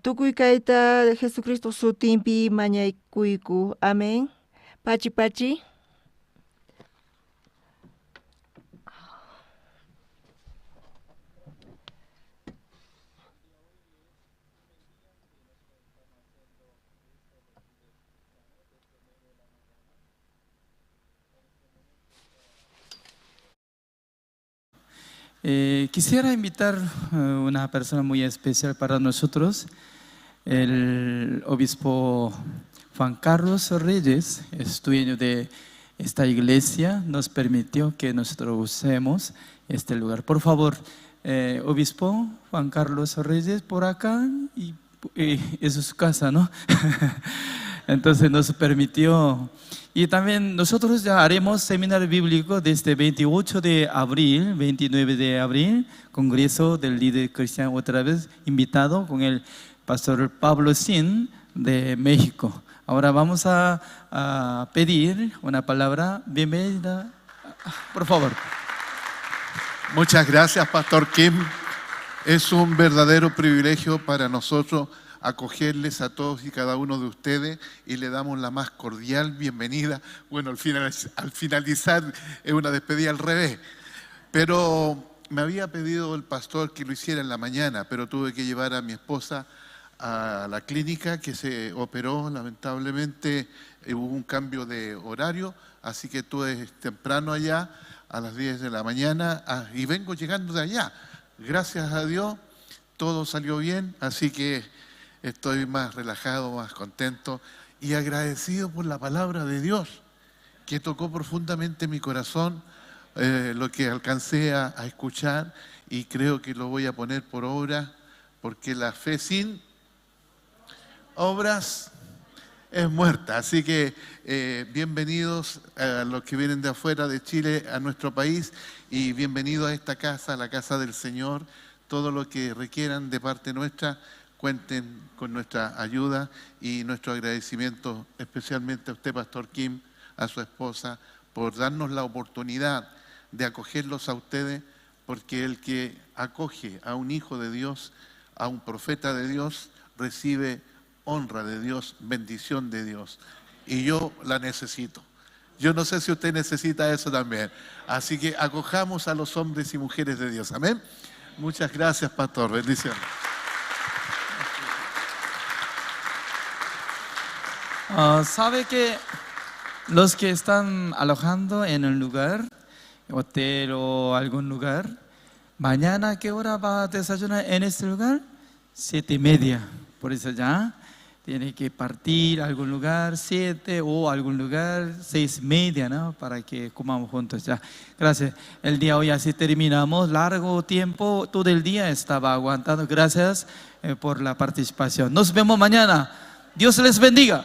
Tukuy kayta Jesucristo sutinpi mañaykuyku. Amén. Pachi pachi. Quisiera invitar una persona muy especial para nosotros, el obispo Juan Carlos Reyes, es dueño de esta iglesia, nos permitió que nosotros usemos este lugar. Por favor, obispo Juan Carlos Reyes, por acá, y eso es su casa, ¿no? Entonces nos permitió. Y también nosotros ya haremos seminario bíblico desde 28 de abril, 29 de abril, Congreso del Líder Cristiano, otra vez invitado con el pastor Pablo Sin de México. Ahora vamos a pedir una palabra. Bienvenida, por favor. Muchas gracias, Pastor Kim. Es un verdadero privilegio para nosotros acogerles a todos y cada uno de ustedes y le damos la más cordial bienvenida. Bueno, al finalizar es una despedida al revés, pero me había pedido el pastor que lo hiciera en la mañana, pero tuve que llevar a mi esposa a la clínica que se operó, lamentablemente hubo un cambio de horario, así que estuve temprano allá a las 10 de la mañana y vengo llegando de allá. Gracias a Dios, todo salió bien, así que estoy más relajado, más contento y agradecido por la palabra de Dios que tocó profundamente mi corazón, lo que alcancé a escuchar, y creo que lo voy a poner por obra, porque la fe sin obras es muerta. Así que bienvenidos a los que vienen de afuera de Chile a nuestro país y bienvenidos a esta casa, la casa del Señor. Todo lo que requieran de parte nuestra, cuenten con nuestra ayuda y nuestro agradecimiento especialmente a usted, Pastor Kim, a su esposa, por darnos la oportunidad de acogerlos a ustedes, porque el que acoge a un hijo de Dios, a un profeta de Dios, recibe honra de Dios, bendición de Dios. Y yo la necesito. Yo no sé si usted necesita eso también. Así que acojamos a los hombres y mujeres de Dios. Amén. Muchas gracias, pastor. Bendiciones. ¿Sabe que los que están alojando en un lugar, hotel o algún lugar, mañana qué hora va a desayunar en este lugar? 7:30. Por eso ya tiene que partir a algún lugar, 7 o algún lugar, 6:30, ¿no? Para que comamos juntos ya. Gracias. El día hoy así terminamos. Largo tiempo, todo el día estaba aguantando. Gracias por la participación. Nos vemos mañana. Dios les bendiga.